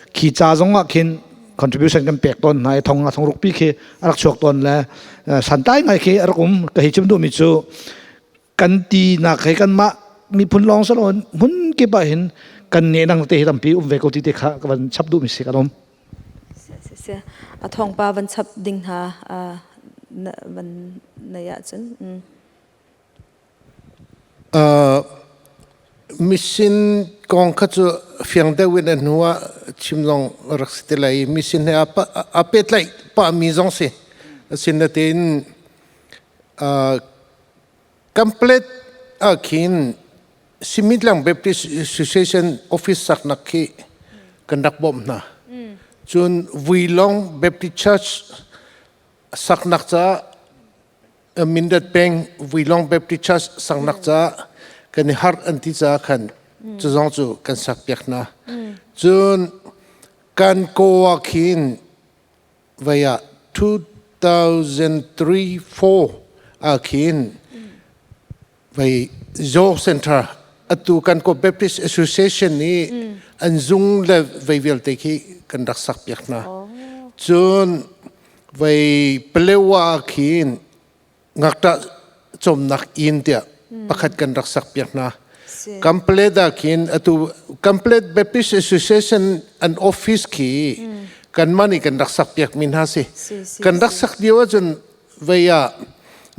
khi ca zong ah khin contribution kan pek tawn hna i thong nga thong ruk pi khi a rak chuak tawn le santai ngai khi a rak um. Ka hi chim duhmi cu kan ti nak he kanmah miphun lawng salon hmun kip ah hin kan ne nang te hi tampi um ve ko ti te kha ka van chap duhmi si ka lawm. A thawngpa van chap ding hna van nei ahcun. Mission kong kha cu fiang deuh in a hnu ah chim zong rak si te lai i mission he aa pehtlaih pahmi zong si. Asinain Complete ah khin Simitlang Baptist Association office saknak khi kan rak bawmh hna. Cun Vuilong Baptist Church saknak caah, Mindat peng Vuilong Baptist Church saknak caah kan i harh an ti caah khan cu zong cu kan sakpiak hna. Cun kan ko ah khin vai ah 2003 4 ah khin vai Zo Center, atu kan ko Baptist Association nih an zung le vei vialte khi kan rak sak piak hna. Cun vai Palewa khin ngakṭah cawmnak inn tiah pakhat kan rak sak piak hna. Complete ah khin atu Complete Baptist Association an office khi kanmah nih kan rak sak piak mi hna si. Kan rak sak lio ahcun vei ah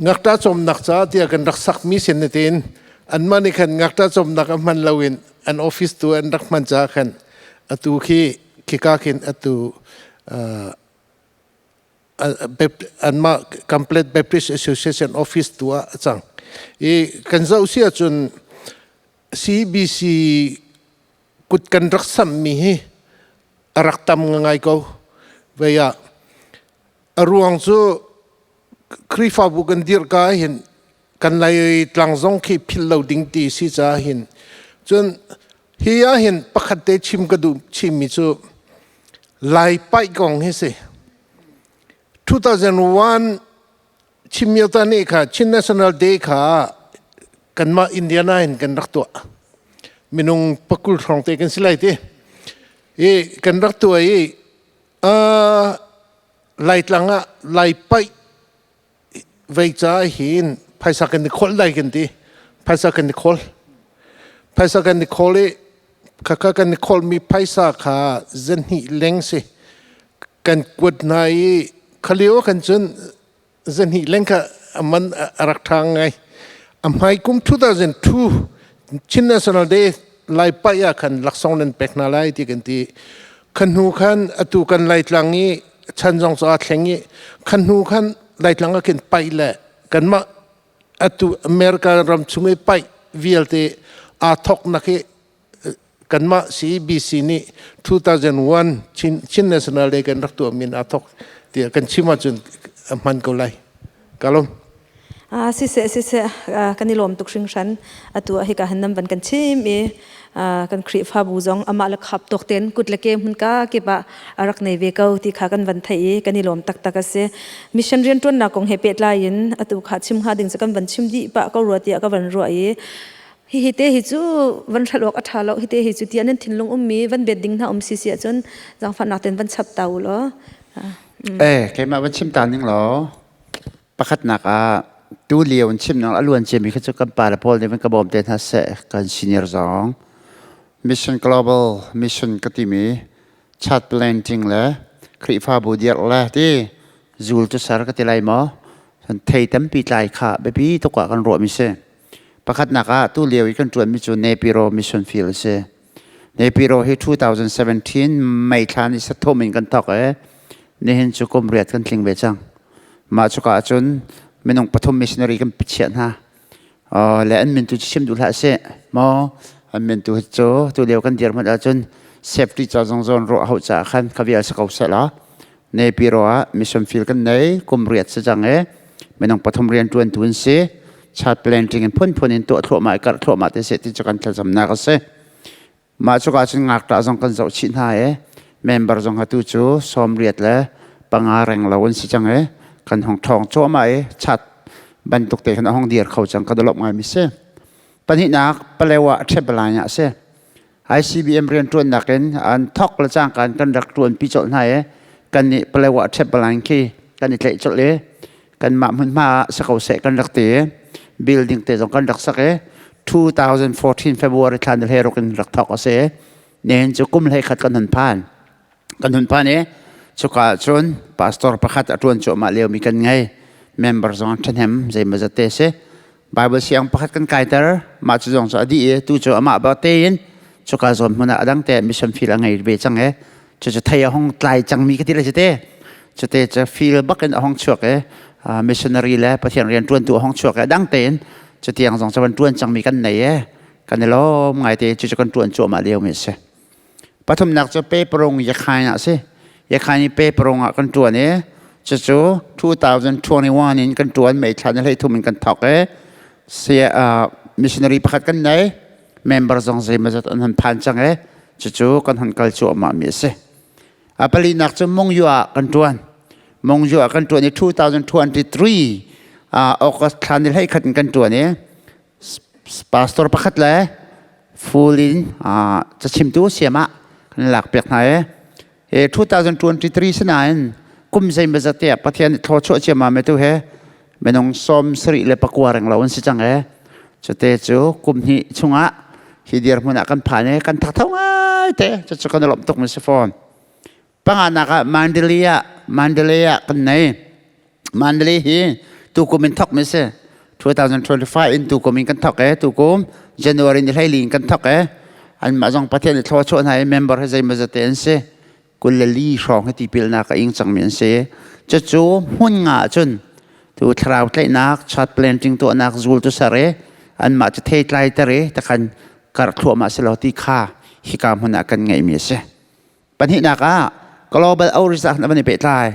ngakṭah cawmnak caah tiah kan rak sak mi sin natin anmah nih khan ngakṭah cawmnak a hman loin an office tu an rak hman caah khan atu khi khika khin atu anmah Complete Baptist Association office tu ah a cang. I kan zoh si ahcun CBC kut kan rak sammi hi a rak tam ngai ko. Vei ah a ruang cu Khrihfabu kan dirh ka hin kan lai tlang zong khi philh lo ding ti si caah hin. Cun hi ah hin pakhat te chim ka duh chimmi cu Lai paih kong hi si. 2001 Chimyota nih kha Chin National Day kha kanmah Indiana in kan rak tuah. Minung pakul hrawng te kan si lai ti. I kan rak tuah i Laitlang ah Lai paih vei ca hin phaisa kan i kholh lai kan ti. Phaisa kan i khawl. Phaisa kan i khawl i khakha kan i khawlmi phaisa kha zanhnih leng si. Kan kuat hna i khalio kan cun zanhnih leng kha aman a rak ṭha ngai. A hmai kum 2002 Chin National Day. Lai paih ah khan laksawng nan pek hna lai ti kan ti. Khan hnu khan atu kan Laitlang i chan zong cu aa thleng i khan hnu khan Laitlang ah khin paih le kanmah atu America ram chung i paih vialte aa thawknak hi kanmah CBC nih 2001 Chin, Chin National Day kan rak tuah min aa thawk tiah kan chim ahcun a hman ko lai. Ka lawm. Ah siseh siseh kan i lawm tuk hringhran atu ah hika han nan van kan chim i kan Khrihfabu zong amah le khap tawk ten kut le ke hmun ka kip ah a rak nei ve ko ti kha kan van theih i kan i lawm taktak a si. Mission rianṭuannak kong he pehtlai in atu kha chim hnga ding cu kan van chim dih pah ko rua tiah ka van ruah i hihi te hi cu van hralh awk a ṭha lo hi te hi cu tiah nan thinlung ummi van bet ding hna um si si ahcun zaangfahnak ten van chap ta u law. Eh, keimah van chim ta ning law pakhatnak ah tu lio in chim nang a luan ciami kha cu kan pa le pawl nih van ka bawm te hna seh kan senior zong Mission Global Mission ka timi chat planting le Khrihfabu dirh le ti zul tu ser ka ti lai maw thei tampi tlai kha biapi tuk ah kan ruahmi si pakhatnak ah tu lio i kan ṭuanmi cu Nepiro Mission Field a si Nepiro hi 2017 May thla ni sathum in kan thawk i nihin cu kum riat kan tling ve cang mah cuka ahcun minung pathum missionary kan chiah hna le an min tu chim duh hlah sih maw an min tu cu tu lio kan dir hmanh ahcun safety ca zong zawn ruah hau caah khan kha vial si ko seh law Nepiro ah mission field kan nei kum riat si cang e minung pathum rian tuan tu an si chat planting in phunphun in tuah thluahmah i karh thluahmah te se ti cu kan thlacamnak a si Mah cuka cun ngakṭah zong kan zoh chih hna i member zong atu cu 85 reng lo an si cang i kan hong ṭhawng cuahmah i chat bantuk te khan a hong dir kho cang ka lawmh ngaimi si. Pahnihnak Palewa Ṭhepalai ah a si. ICBM rianṭuannak in an thok le cangka in kan rak ṭuanpi colh hna i kan nih Palewa Ṭhepalai khi kan i tlaih colh i kanmah hmunhma ah si ko seh kan rak ti i building te zong kan rak sak i 2014 February thla ni hlei ruk in rak thawk a si nihin cu kum hlei khat kan hun phan kan hun phan i cuka cun pastor pakhat a ṭuan cuahmah liomi kan ngei member zong an ṭhahnem zeimawzat te si Bible siang pakhat kan kaiter mah cu zong cu a dih i tu cu amah ba tein cuka zawn hmun ah a dang te mission field a ngei ve cang i cucu thei a hong tlai cangmi ka ti le cite cute cu feel bak in a hong chuak i missionary le Pathian rian ṭuantu a hong chuak i dang tein cutiang zong cu van ṭuan cangmi kan nei e kan i lawm ngai te cucu kan ṭuan cuahmah lio mi a si pathumnak cu peparung yakhain ah si yakhain i peparung ah kan ṭuan i cucu 2021 in kan ṭuan May thla ni 13 in kan thawk i missionary pakhat kan nei member zong zeimawzat an hun phan cang i cucu kan hun kal cuahmah mi a si. A palinak cu Mongyu ah kan ṭuan. Mongyu ah kan ṭuan i 2023 August thla ni hlei khat in kan ṭuan i pastor pakhat le full in cachimtu siam ah kan lak piak hna i 2023 sinain kum zeimawzat te ah Pathian nih thluachuah ciammam tu he minung 79 reng lo an si cang e cute cu kum hnih chungah hi dirhmun ah kan phan i kan thatho ngai te cucu kan lawmh tuk mi si fawn panganak ah Mandalay ah Mandalay ah kan nei Mandalay hi tukum in thok mi si 2025 in tukum in kan thok e tukum January ni hleili in kan thok e anmah zong Pathian nih thluachuah hna i member hi zeimawzat te an si 24 hrawng hi tipilnak a ing cangmi an si cucu hmun nga cun tu thlarau tlaihnak chat planting tuahnak zul tu ser i anmah cu thei tlai ter i takhan kar thluahmah si lo ti kha hika hmun ah kan ngeihmi a si Pahnihnak ah Global Outreach ah van i pehtlai.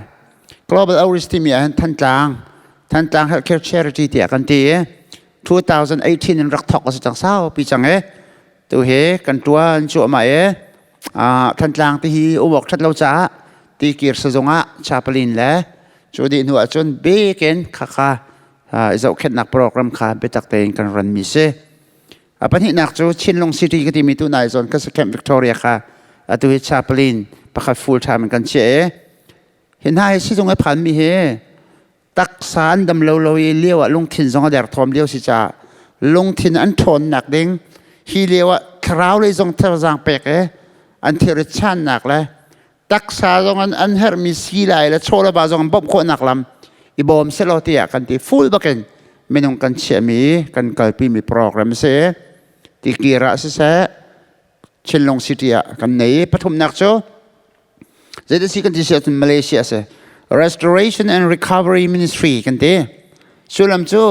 Global Outreach timi ah hin Thantlang, Thantlang Healthcare Charity tiah kan ti i 2018 in rak thawk a si cang saupi cang i tu hi kan tuan cuahmah i Thantlang ti hi umawk that lo caah tikir sazung ah chaplain le cu dih hnu ahcun bikin khakha i zohkhenhnak program kha biatak tein kan ran mi si. A pahnihnak cu Chinlung City ka timi tu nai zawn ka Camp Victoria kha atu hi chaplain pakhat full time in kan chiah i hi hna hi sizung i phanmi hi taksa an dam lo lo i lio ah lungthin zong a derthawm lio si caah lungthin an ṭhawnnak ding hi lio ah thlarau lei zong thazaang pek i an thilri channak le taksa zong an an herhmi si lai le chaw le ba zong an bawmh khawhnak lam i bawm selaw tiah kan ti full bakin minung kan chiahmi kan kalpimi program si tikir ah siseh Chinlung City ah kan nei. Pathumnak cu zeidah si kan ti si ahcun Malaysia a si. Restoration and Recovery Ministry kan ti. Sullam cu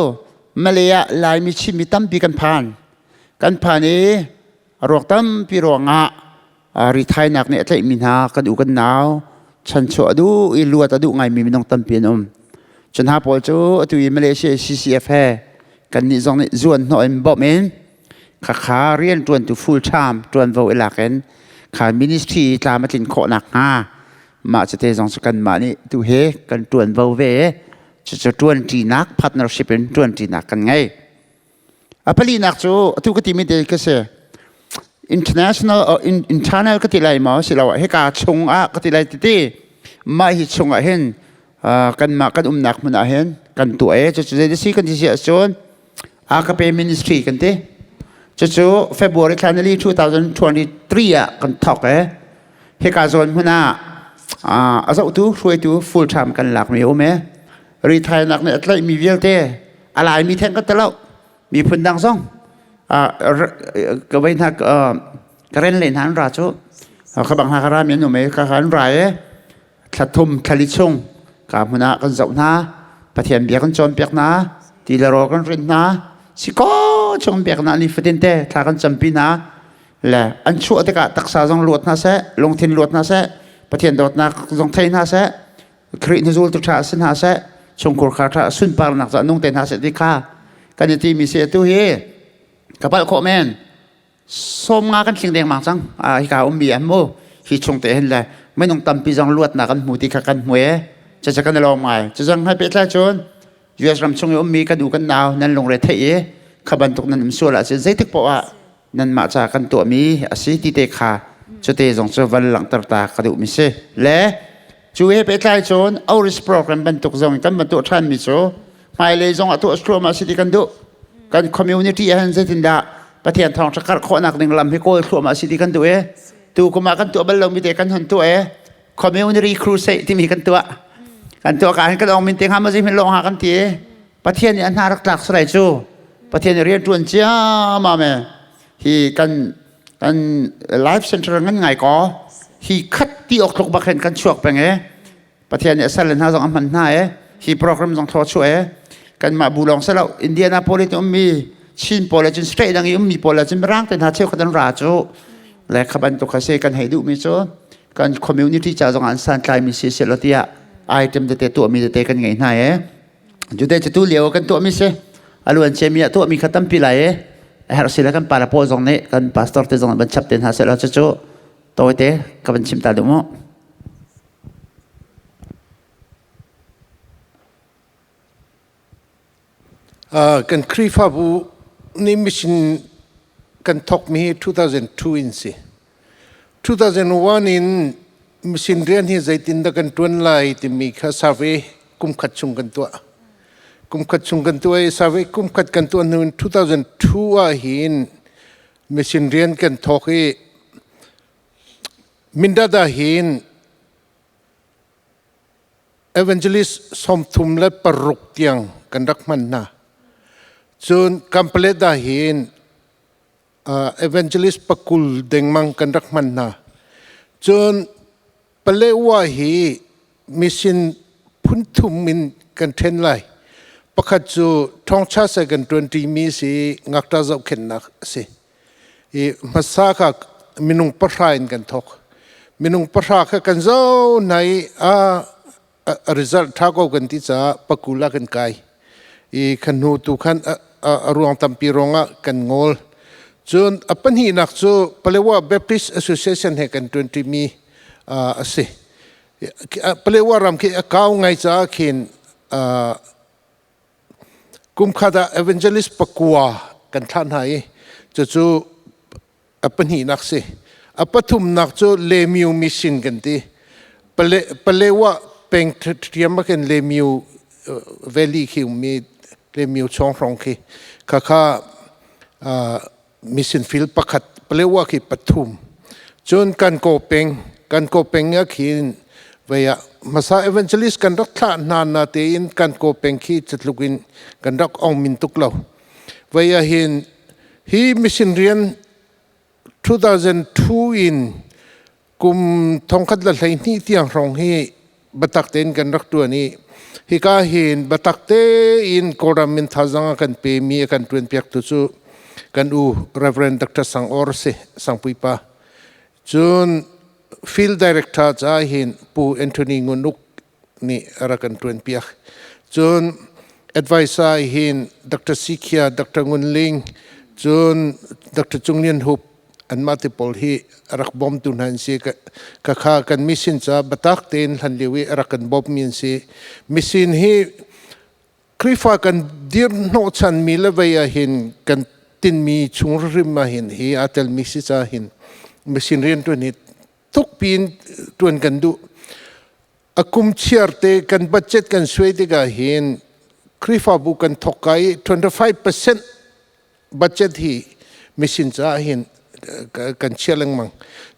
Malay ah Laimi Chinmi tampi kan phan. Kan phan i a ruak tampi ruangah rithainak nih a tlaihmi hna kan u kan nau chanchuah a duh i luat a duh ngaimi minung tampi an um. Cu hna pawl cu atu i Malaysia CCF he kannih zong nih zuan hnawh in bawmh in khakha rian ṭuantu full time ṭuanvo i lak in kha ministry tlam a tlin khawh nakhnga mah cute zong cu kanmah nih tu he kan ṭuanvo ve cucu ṭuanṭinak partnership in ṭuanṭinak kan ngei. A palinak cu atu ka timi te ka si international or internal ka ti lai maw siloah hika chung ah ka ti lai titi mah hi chung ah hin kanmah kan umnak hmun ah hin kan tuah e cucu zei si kan ti si ahcun Agape Ministry kan ti cucu February thla nili 2023 ah kan thawk e hika zawn hmun ah a zohtu hruaitu full time kan lakmi um e rithainak nih a tlaihmi vialte a laimi theng ka telo miphun dang zong ka vei hna ka ren le hna an ra cu ka bang hna ka ra mi an um e ka an ra e thla thum thlali chung ka hmun ah kan zoh hna Pathian bia kan cawnpiak hna ti le rawl kan rin hna si ko chung biak na ni fatin te thla kan campi hna le an chuah tikah taksa zong luat hna seh lungthin luat hna seh Pathian dawtnak zong thei hna seh Khrih hnuzul tu ṭha si hna seh chungkhur kha ṭha sunparnak ca nung te hna seh ti kha kan i timi si atu hi ka palh khawh men 50 kan tling dengmang cang hika ummi an mu hi chung te hin le minung tampi zong luatnak kan hmu ti kha kan hmu e cucu kan i lawm ngai cuzang hai pehtlai cun US ram chung i ummi kan u kan nau nan lungre theih i kha bantuk nan um sual ahcun zeitik poah ah nanmah ca kan tuahmi a si ti te kha cute zong cu van langhter ta ka duhmi si le cu he pehtlai cun outreach program bantuk zong kan van tuah ṭhanmi cu hmailei zong ah tuah thluahmah si ti kan duh kan community ah hin zeitindah Pathian thawngṭha karh khawhnak ding lam hi kawl thluahmah si ti kan duh e tu kum ah kan tuah bal lomi te kan hon tuah e community crusade timi kan tuah kan tuah ka hin kan ong min te hnga ma zi min long ha kan ti e Pathian nih a hna rak tlak sarai cu Pathian nih rian ṭuan ciammam e hi kan kan life center ngan ngai ko hi khat ti awk tluk bak hin kan chuak peng e Pathian nih a sal le hna zong a hman hna e hi program zong thaw chuah e kanmah bu lawng selo Indianapolis ummi Chin pawl le cun state dang i ummi pawl le cun mirang te hna cheukhat an ra cu le kha bantuk kha si kan hei duhmi cu kan community ca zong an santlaimi si seh law tiah item tete tuahmi tete kan ngei hna e Jude cu tu lio kan tuahmi si a luan ciami ah tuahmi kha tampi lai e a herh si le kan pa le pawl zong nih kan pastor te zong van chap te hna seh law cucu tawite ka van chim ta duh mu. Kan Khrihfabu nih mission kan thawkmi hi 2002 in si. 2001 in mission rian hi zeitindah kan ṭuan lai timi kha survey kum khat chung kan tuah. Kum khat chung kan tuah i survey kum khat kan tuah hnu in 2002 ah hin mission rian kan thawk i Mindat ah hin Evangelist 36 tiang kan rak hman hna. Cun Kampalet ah hin evangelist 20 dengmang kan rak hman hna. Cun Palewa hi mission phun thum in kan ṭhen lai. Pakhat cu Thawngṭha second 20 mi si ngakṭah zohkhenhnak a si. I hmasa kha minung 10 in kan thawk. Minung 10 kha kan zo hna i a result ṭha ko kan ti caah 20 ah kan kai. I khan hnu tu khan a ruang tampi ruangah kan ngol. Cun a pahnihnak cu Palewa Baptist Association he kan ṭuanṭimi a si. Palewa ram khi a kau ngai caah khin kum khat ah evangelist 9 kan thlah hna i cucu a pahnihnak si. A pathumnak cu Lemiu Mission kan ti. Palewa peng ṭhiam ah khin Lemiu Valley khi ummi Lemiu chawng hrawng khi khakha mission field pakhat Palewa khi pathum. Cun kan ko peng kan ko peng ah khin vei ah hmasa evangelist kan rak thlah hna na tein kan ko peng khi catluk in kan rak ong min tuk lo. Vei ah hin hi mission rian 2002 in kum thongkhat le 12 tiang hrawng hi biatak tein kan rak tuan i hika hin biatak tein Kawlram min thazang a kan pemi a kan tuanpiaktu cu kan u Reverend Dr. Sang Or si Sangpuipa. Cun field director ca hin Pu Anthony Ngunuk nih a rak kan tuanpiak. Cun advisor hin Dr. Sikhia, Dr. Ngun Ling, cun Dr. Cung Lian Hup anmah te pawl hi a rak bawmtu hna an si. Ka kha kan mission ca batak tein hlan lio i a rak kan bawmmi an si. Mission hi Khrihfa kan dir hnawhchanmi le vei ah hin kan tinmi chung hrim ah hin hi aa telmi si ca hin mission rianṭuan hi thukpi in ṭuan kan duh. A kum chiar te kan budget kan suai tikah hin Khrihfabu kan thawk ka i 25% budget hi mission caah hin kan chia lengmang.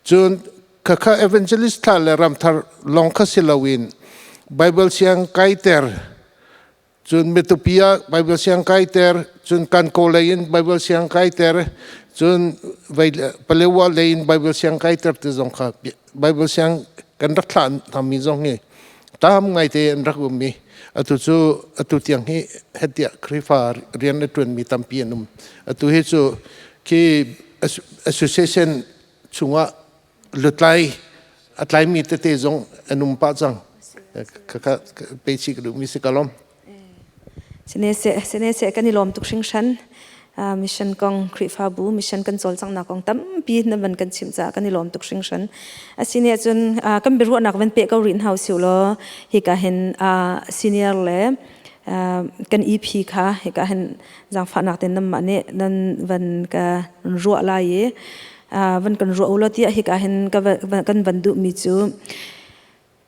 Cun khakha evangelist thla le ramthar lawng kha si loin Bible siang kaiter cun Matupi ah Bible siang kaiter cun Kankaw lei in Bible siang kaiter cun Palewa lei in Bible siang kaiter ti zong kha Bible siang kan rak thlah hna zong hi tam ngaite an rak um i atu cu atu tiang hi hetiah Khrihfa rian a ṭuanmi tampi an um. Atu hi cu khi association chungah lutlai a tlaimi tete zong an um pah cang. Khakha peichi ka duhmi si ka lawm. Sine kan i lawm tuk hringhran. Mission kong Khrihfabu mission kan cawlcanghnak kong tampi na van kan chimh caah kan i lawm tuk hringhran. Asine cun kan biaruahnak van peh ko rih hna usih law hika hin senior le kan EP kha hika hin zaangfahnak ten nan mah nih nan van ka ruah lai i van kan ruah u law tiah hika hin kan van duhmi cu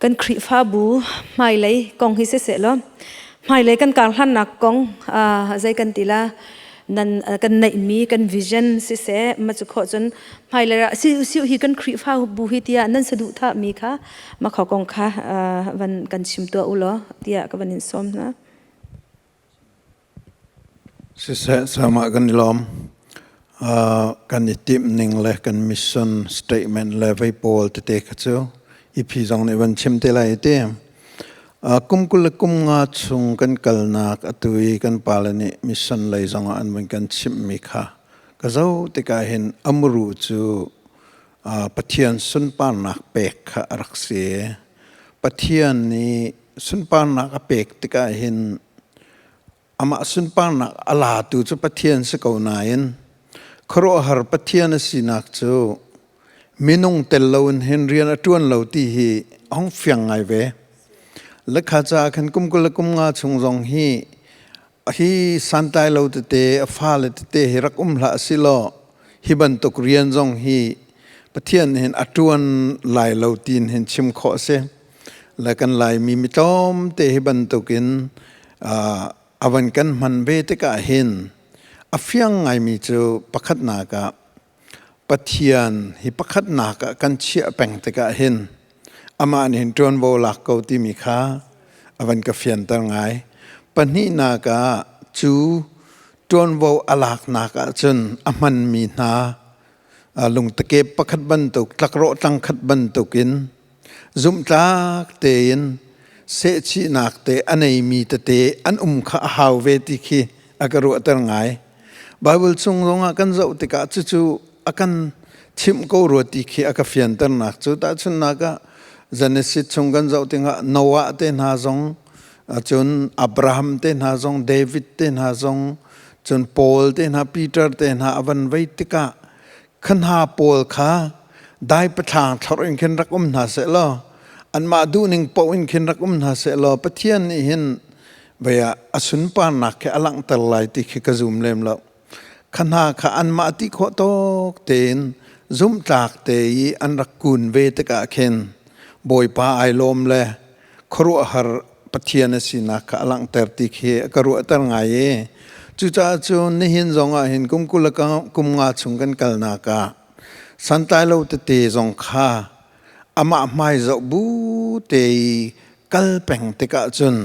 kan Khrihfabu hmailei kong hi siseh law hmailei kan karhlannak kong zei kan ti la nan kan neihmi kan vision siseh ma cu khawh cun hmailei ah si si hi kan Khrihfabu hi tiah nan saduhthah mi kha ma kho kong kha van kan chim tuah u law tiah ka van in sawm hna. Siseh, sama kan i lawm. Kan i timh ning le kan mission statement le vei pawl tete kha cu i phi zong nih van chim te lai ti. Kum 25 chung kan kalnak atu i kan pale nih mission lei zong ah an van kan chimhmi kha ka zoh tikah hin amuru cu Pathian sunparnak pek kha a rak si. Pathian nih sunparnak a pek tikah hin amah sunparnak a latu cu Pathian si ko nain khuaruahhar Pathian a sinak cu minung tel loin hin rian a ṭuan lo ti hi a hung fiang ngai ve. Lekha caah khan kum 25 chung zong hi hi santlai lo tete a fale tete hi rak um hlah si law hi bantuk rian zong hi Pathian hin a ṭuan lai lo tiin hin chim khawh a si. Le kan Laimi mi tlawmte hi bantukin a van kan hman ve tikah hin a fiang ngaimi cu pakhatnak ah Pathian hi pakhatnak ah kan chiah peng tikah hin amah nih hin ṭuanvo lak ko timi kha a van ka fianter ngai. Pahnihnak ah cu ṭuanvo a laknak ahcun a hmanmi hna lungtakep pakhat bantuk tlakrawh tlangkhat bantukin zumhtlak tein sehchihnak te a neimi tete an um kha a hau ve ti khi a ka ruahter ngai. Bible chung zongah kan zoh tikah cucu a kan chimh ko rua ti khi a ka fianternak cu tahchunhnak ah Genesis chung kan zoh tikah Noah te hna zong cun Abraham te hna zong David te hna zong cun Paul te hna Peter te hna a van vei tikah kha hna pawl kha dai pathlang thlorh in khin rak um hna seh law anmah duhning paoh in khin rak um hna seh law Pathian nih hin vei ah a sunparnak khi a langhter lai ti khi ka zum lem lo. Kha hna kha anmah ti khawh tawk tein zumhtlak te i an rak kun ve tikah khin Bawipa ai lawm le khuaruahhar Pathian a sinak kha a langhter ti khi a ka ruahter ngai i cucaah cun nihin zong ah hin kum 25 chung kan kalnak ah santlai lo tete zong kha amah hmai zoh bu te i kal peng tikah cun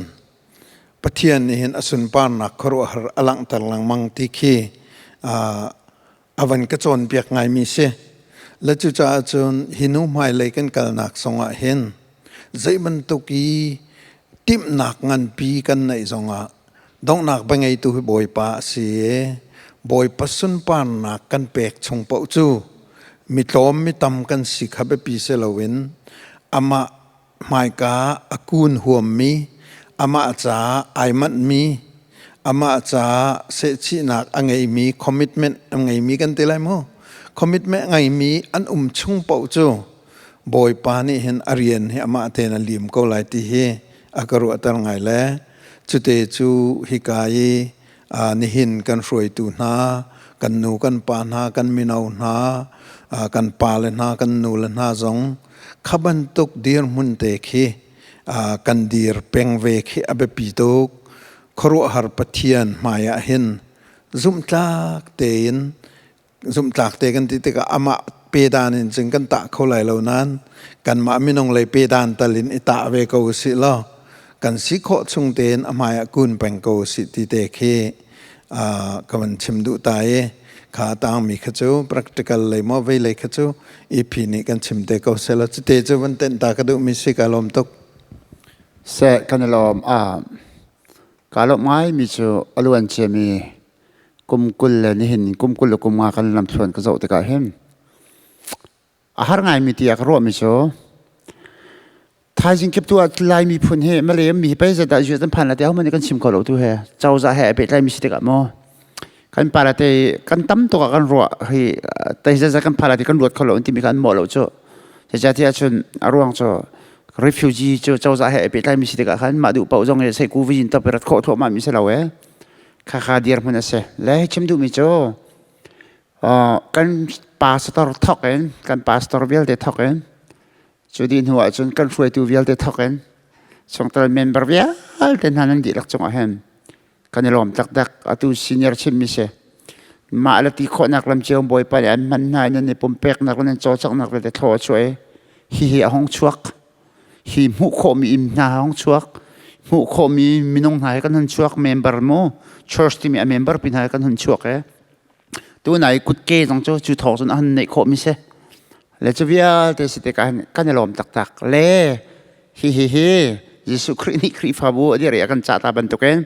Pathian nih hin a sunparnak khuaruahhar a langhter lengmang ti khi. A van ka cawnpiak ngaimi si. Le cucaah cun hi nu hmailei kan kalnak zongah hin zei bantuk i timhnak nganpi kan neih zongah donghnak bia ngeitu hi Bawipa a si i Bawipa sunparnak kan pek chung paoh cu mi tlawm mi tam kan si kha biapi si loin amah hmaika a kun huammi, amah caah ai manhmi, amah caah sehchihnak a ngeimi, commitment a ngeimi kan ti lai mu. Commitment a ngeimi an um chung paoh cu Bawipa nih hin a rian hi amah tein a lim ko lai ti hi a ka ruahter ngai le cute cu hika i nihin kan hruaitu hna, kan nu kan pa hna, kan mino hna, kan pale hna, kan nule hna zong kha bantuk dirhmun te khi kan dir peng ve khi a biapi tuk. Khuaruahhar Pathian hmai ah hin zumhtlak tein zumhtlak te kan ti tikah amah pedan in cun kan tah kho lai lo nain kanmah minung lei pedan tal in i tah ve ko usih law kan si khawh chung tein a hmai ah kun peng ko usih ti te khi ka van chim duh ta i kha tangmi kha cu practical lei maw vei lei kha cu EP nih kan chim te ko sela cute cu van tenh ta ka duhmi si ka lawm tuk. Seh kan i lawm a ka lawm ngai mi cu a luan ciami kum 20 le nihin kum 20 le kum nga kan lamthluan ka zoh tikah hin a har ngaimi tiah ka ruahmi cu thaizing kip tu ah Lai miphun hi Malay mi pei zedah US an phan la te hohmanh nih kan chim kho lo tu he cozah he a pehtlai mi si tikah maw kan pa la te kan tam tuk ah kan ruah hi tei zazah kan phan la ti kan ruat kho lo timi kha an mawh lo cu zeicahtiah cun a ruang cu refugee cu cozah he a pehtlai mi si tikah khan mah duh paoh zong i sei ku vijin top i rat khawh thluahmah mi si lo e Khakha dirhmun a si. Le chim duhmi cu kan pastor thawk in kan pastor vialte thawk in cu dih hnu ahcun kan hruaitu vialte thawk in chungtel member vialte hna nan dihlak cungah hin kan i lawm taktak. Atu senior chimmi si. Mah le ti khawhnak lam cio Bawipa nih an hman hna i nan i pumpeknak le nan cawlcanghnak vialte thlaw a chuah i hihi a hung chuak. Hi hmuh khawhmi inn hna hong chuak hmuh khawhmi minung hna he kan hun chuak member mu church timi a member pi hna he kan hun chuak e tu nai kutke zong cu cu thawk cun a hun neih khawhmi si le cu vialte si tikah kan i lawm taktak le hi hi hi Jesuh Khrih nih Khrihfabu a dir i a kan cah ta bantukin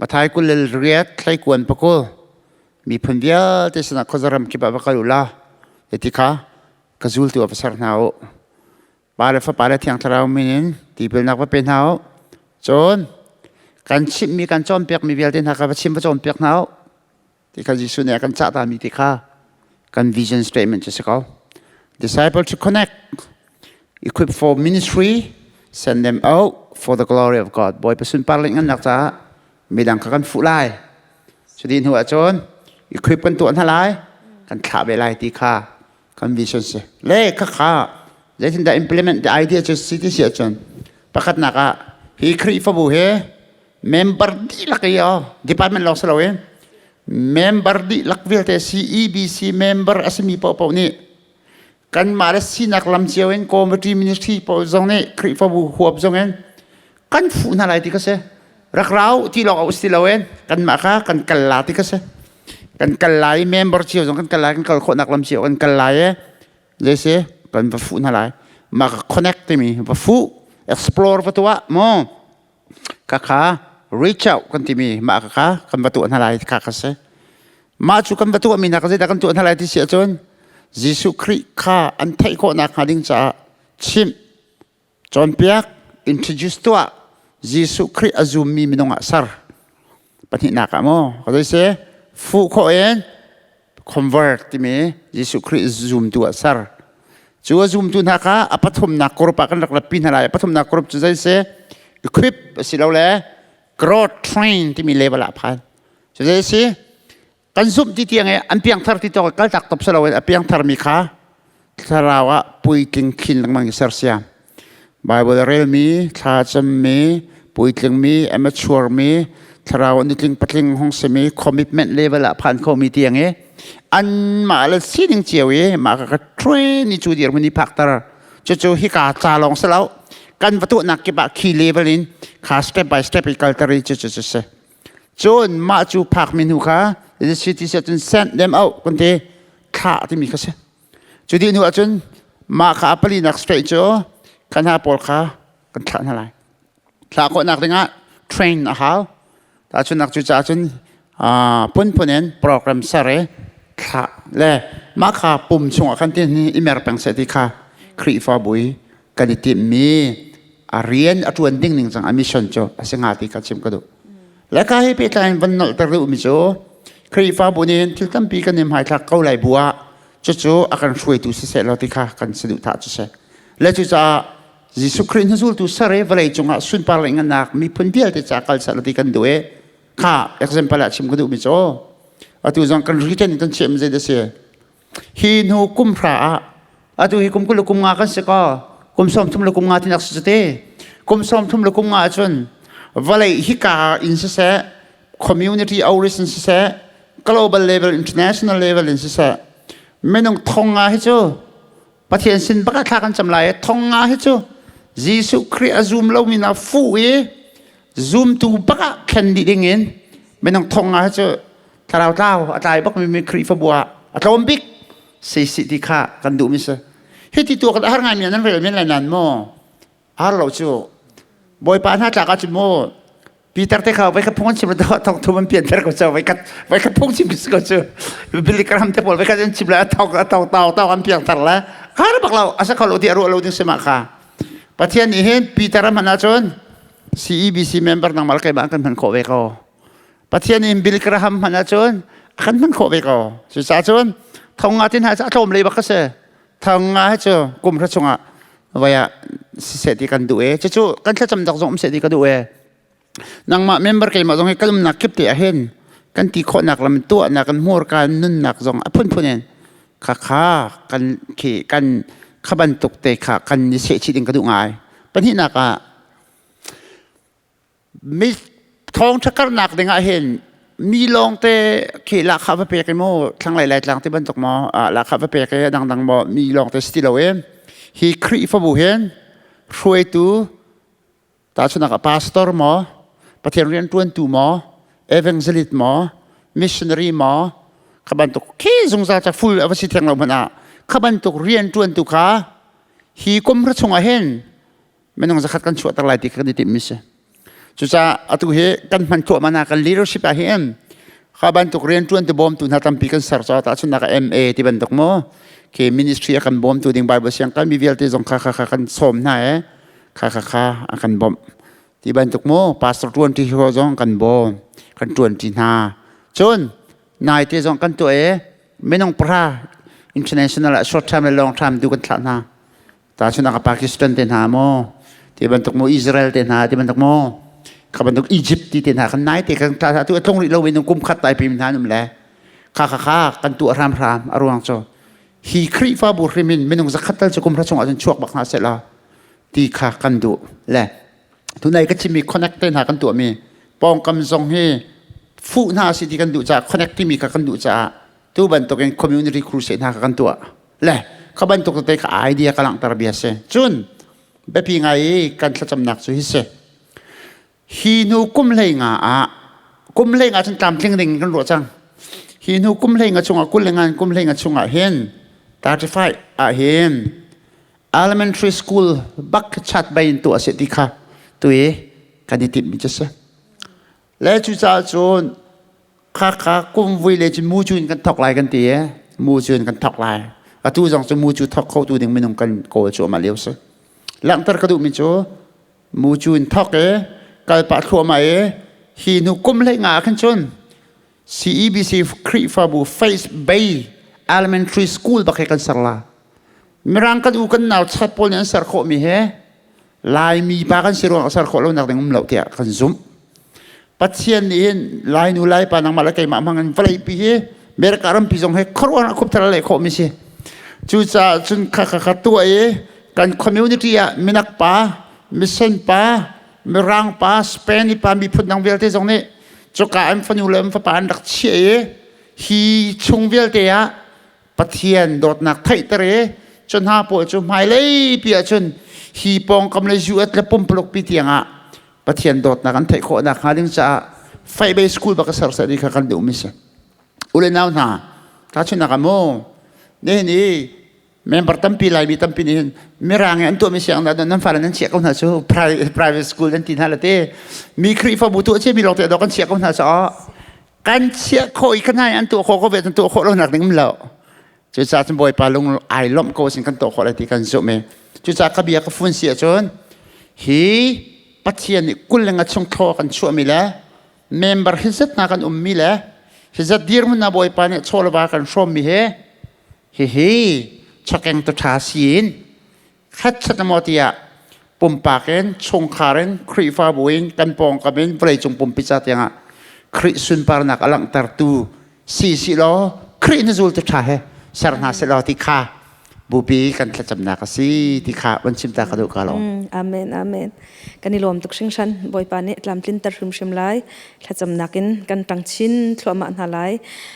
Mathai 28 thlaikuan pakul miphun vialte sinah khuazaram kip ah va kal u la ti kha ka zultu ah va ser hna u Pa le Fapa le Thiang Thlarau min in tipilnak va pe hna u. Cun kan chimhmi kan cawnpiakmi vialte hna kha va chim va cawnpiak hna u. Ti kha Jesuh nih a kan cahtami ti kha kan vision statement cu si ko. Disciple to connect, equip for ministry, send them out for the glory of God. Bawipa sunpar le ngannak caah midang kha kan fuh lai. Cuti hnu ahcun equip kan tuah hna lai, kan thlah ve lai ti kha kan vision si le khakha zeitindah implement the idea cu si ti si ahcun pakhatnak ah hi Khrihfabu he member dihlak i department lawng si loin member dihlak vialte CEBC member a simi paohpaoh nih kanmah le sinak lam cio in committee ministry paoh zong nih Khrihfabu huap zong in kan fuh hna lai ti ka si rak rau ti lawng a si loin kanmah kha kan kal la ti ka si kan kal lai member cio zong kan kal lai kan kal khawhnak lam cio kan kal lai e zei si kan va fuh hna lai mah ka connect timi va fuh explore va tuah mu ka kha reach out kan timi mah ka kha kan va tuah hna lai kha ka si mah cu kan va tuah mi hna ka zeidah kan tuah hna lai ti si ahcun Jesuh Khrih kha an theih khawhnak hnga ding caah chimh Cawnpiak, introduce tuah, Jesuh Khrih a zummi minung ah ser. Pahnihnak ah maw, ka zei si, fuh khawh in convert timi Jesuh Khrih zumtu ah ser. Cu a zumtu hna kha a pathumnak group ah kan rak ratpi hna lai. A pathumnak group cu zei si, equip asilole growth train timi level ah phan. Cu zei si, kan zumh ti tiang i an piangthar ti tawk kaltak top si loin a piangthar mi kha thlarau ah puitling khin lengmang i sersiam Bible relmi thla cammi puitling mi amateur mi thlarau nitling patling hong simi commitment level ah phan kho mi tiang i anmah le sining cio i mah ka train ni cu dirhmun i phakter cucu hika ca lawng si lo kan va tuahnak kip ah khi level in kha step by step i kalter i cu cu cu si Cun mah cu phakmi hnu kha Si ti si ahcun send them out kan ti, thlah timi kha si. Cu dih hnu ahcun mah kha a palinak straight cu kan hna pawl kha kan thlah hna lai. Thlah khawhnak dingah train a hau. Tahchunnak cu caah cun phunphun in program ser i thlah le mah kha pum chungah khan tin i mer peng seh ti kha Khrihfabu i kan i timhmi a rian a ṭuan ding ning cang a mission cu a si hnga ti kha chim ka duh. Le ka hi pehtlai in van nolhter duhmi cu Khrihfabu nih thil tampi kan i hmaithlak ko lai bu ah cucu a kan hruaitu siseh law ti kha kan saduhthah cu si. Le cucaah Jesuh Khrih hnuzultu ser i vawlei cungah sunpar le ngannak miphun vialte ca kal seh law ti kan duh i kha example ah chim ka duhmi cu atu zong kan written kan chiahmi zei dah si. Hi hnu kum hra ah atu hi kum 20 le kum nga kan si ko, kum 30 le kum nga tinak si te, kum 30 le kum nga ahcun vawlei hika in siseh, community origin siseh, global level, international level in siseh, minung thong nga hi cu Pathian sin bak ah thla kan cam lai. Thong nga hi cu Jesuh Khrih a zum lomi na fuh i zumtu bak ah thlen dih ding in minung thong nga hi cu thlarau tlau a tlai bak mi Khrihfabu ah a tlawm bik si si ti kha kan duh mi si. Hi ti tu kan har ngai mi nan rel men lai nan maw har lo cu Bawipa hna tlak ah cun mu Peter te kha vai khat phung an chim la thong thum an pian ter ko cu vai khat vai khat phung chim ko cu Billy Graham te pawl vai khat an chim la thong thong tau tau an piang tar la har bak lo asa kho lo ti aru lo ding sema kha Pathian nih hin Peter a hman ahcun CEBC member nang mal kai ba kan hman khawh ve ko. Pathian in Billy Graham hman ahcun a kan hman khawh ve ko. Cucaah cun thong nga tin ha cu a tlawm lei bak ka si. Thong nga hi cu kum hra chungah vai ah siseh ti kan duh e. Cucu kan thlacam dak zong um seh ti ka duh e. Nangmah member keimah zong hi kan umnak kip te ah hin kan ti khawhnak lam tuahnak kan hmurka nunnak zong a phunphun in kha kha kan khi kan kha bantuk te kha kan i sehchih ding ka duh ngai. Pahnihnak ah mi thawngṭha karnak ding ah hin mi lawng te khi lahkhah va pek i mu thlanglei Laitlang ti bantuk maw lahkhah va pek i dangdang maw mi lawng te si ti lo i hi Khrihfabu hin hruaitu tahchunhnak ah pastor maw, Pathian rianṭuantu maw, evangelist maw, missionary maw, kha bantuk khi zungzal ca full a va si theng lo hmanh ah kha bantuk rianṭuantu kha hi kum hra chungah hin minung zakhat kan chuahter lai ti kha kan i timhmi si. Cucaah atu hi kan hman thluahmah na kan leadership ah hin kha bantuk rianṭuantu bawmtu hna tampi kan ser caah tahchunhnak ah MA ti bantuk maw khi ministry a kan bawmtu ding Bible siang kan mi vialte zong kha kha kha kan sawm hna e kha kha kha a kan bawmh ti bantuk mu pastor ṭuan ṭi ho zong kan bawm, kan ṭuan ṭi hna. Cun naite zong kan tuah i minung pahra international ah short term le long term tu kan thlah hna. Tahchunhnak ah Pakistan te hna maw ti bantuk mu, Israel te hna ti bantuk maw, kha bantuk Egypt ti te hna kan naite kan thlah. Tu a tlung rih lo minung kum khat tai pi hna an um le kha kha kha kan tuah hramhram. A ruang cu hi Khrihfabu hrim in minung zakhat tal cu kum hra chungah cun chuak bak hna seh la ti kha kan duh. Le tunai ka chimmi connect te hna kan tuahmi pawngkam zong hi fuh hna si ti kan duh caah, connect timi kha kan duh caah tu bantukin community crusade hna kha kan tuah. Le kha bantuk tete kha idea ka langhter bia si. Cun biapi ngai i kan thlacamnak cu hi si: hi hnu kum 15 ah, kum 15 cun tlamtling ding kan ruah cang, hi hnu kum 15 chungah, 25 kum 15 chungah hin 35 ah hin elementary school bak chat bay in tuah se ti kha tu i kan i timhmi cu si. Le cucaah cun kha kha kum vui le cun mu cu in kan thok lai kan ti e, mu cu in kan thok lai. Atu zong cu mu cu thok kho tu ding minung kan kawl cu ama lio si. Langhter ka duhmi cu mu cu in thok i kal pah thluahmah i hi hnu kum 15 khan cun CEBC Khrihfabu Faith Bay Elementary School bak he kan ser la. Mirang kan u kan nau chat pawl nih an ser khawhmi he Laimi pa kan si ruang ser khawh lo nak ding um lo tiah kan zumh. Pathian nih hin Lai nu Lai pa nangmah le keimah hmang in vawlei pi hi America rampi zong he khuaruahnak khup thar le khawh mi si. Cucaah cun kha kha kha tuah i kan community ah minak pa, misen pa, mirang pa, Spain pa, miphun dang vialte zong nih cuka an fanu le an fapa an rak chiah i hi chung vialte ah Pathian dawtnak theihter i cu hna pawl cu hmailei pi ahcun hi pawngkam le US le pumpuluk pi tiangah Pathian dawtnak an theih khawh nakhnga ding caah Faibei School bak a ser seh ti kha kan duhmi si. U le nau hna, tahchunhnak ah mu, nihin i member tampi Laimi tampi nih hin Mirang i an tuahmi sianginn ah nan fale nan chiah ko hna cu private school an ti hna le te mi Khrihfabu tuah cia mi lawng te dawh kan chiah ko hna caah kan chiah khawh i kan an tuah khawh ko ve tuah khawh lo nak ding um lo. Cucaah cun Bawipa lung ai lawmh ko sin kan tuah khawh lai ti kan zumh i cucaah ka bia ka fun si ahcun hi Pathian nih 20 le nga chung thlaw kan chuahmi le member hi zat hna kan ummi le hi zat dirhmun na Bawipa nih chaw le va kan hrawmmi he hihi chakeng tu ṭha siin khat maw tiah pumpak in chungkhar in Khrihfabu in kan pawngkam in vawleicung pumpi ca tiangah Khrih sunparnak a langhtertu si si law Khrih na zultu ṭha he ser hna seh law ti kha bupi kan thlacamnak a si ti kha van chim ta ka duh ka lo. Amen, amen. Kan i lawm tuk hringhran. Bawipa nih tlamtlinter hrimhrim lai. Thlacamnak in kan ṭang chin thluahmah hna lai.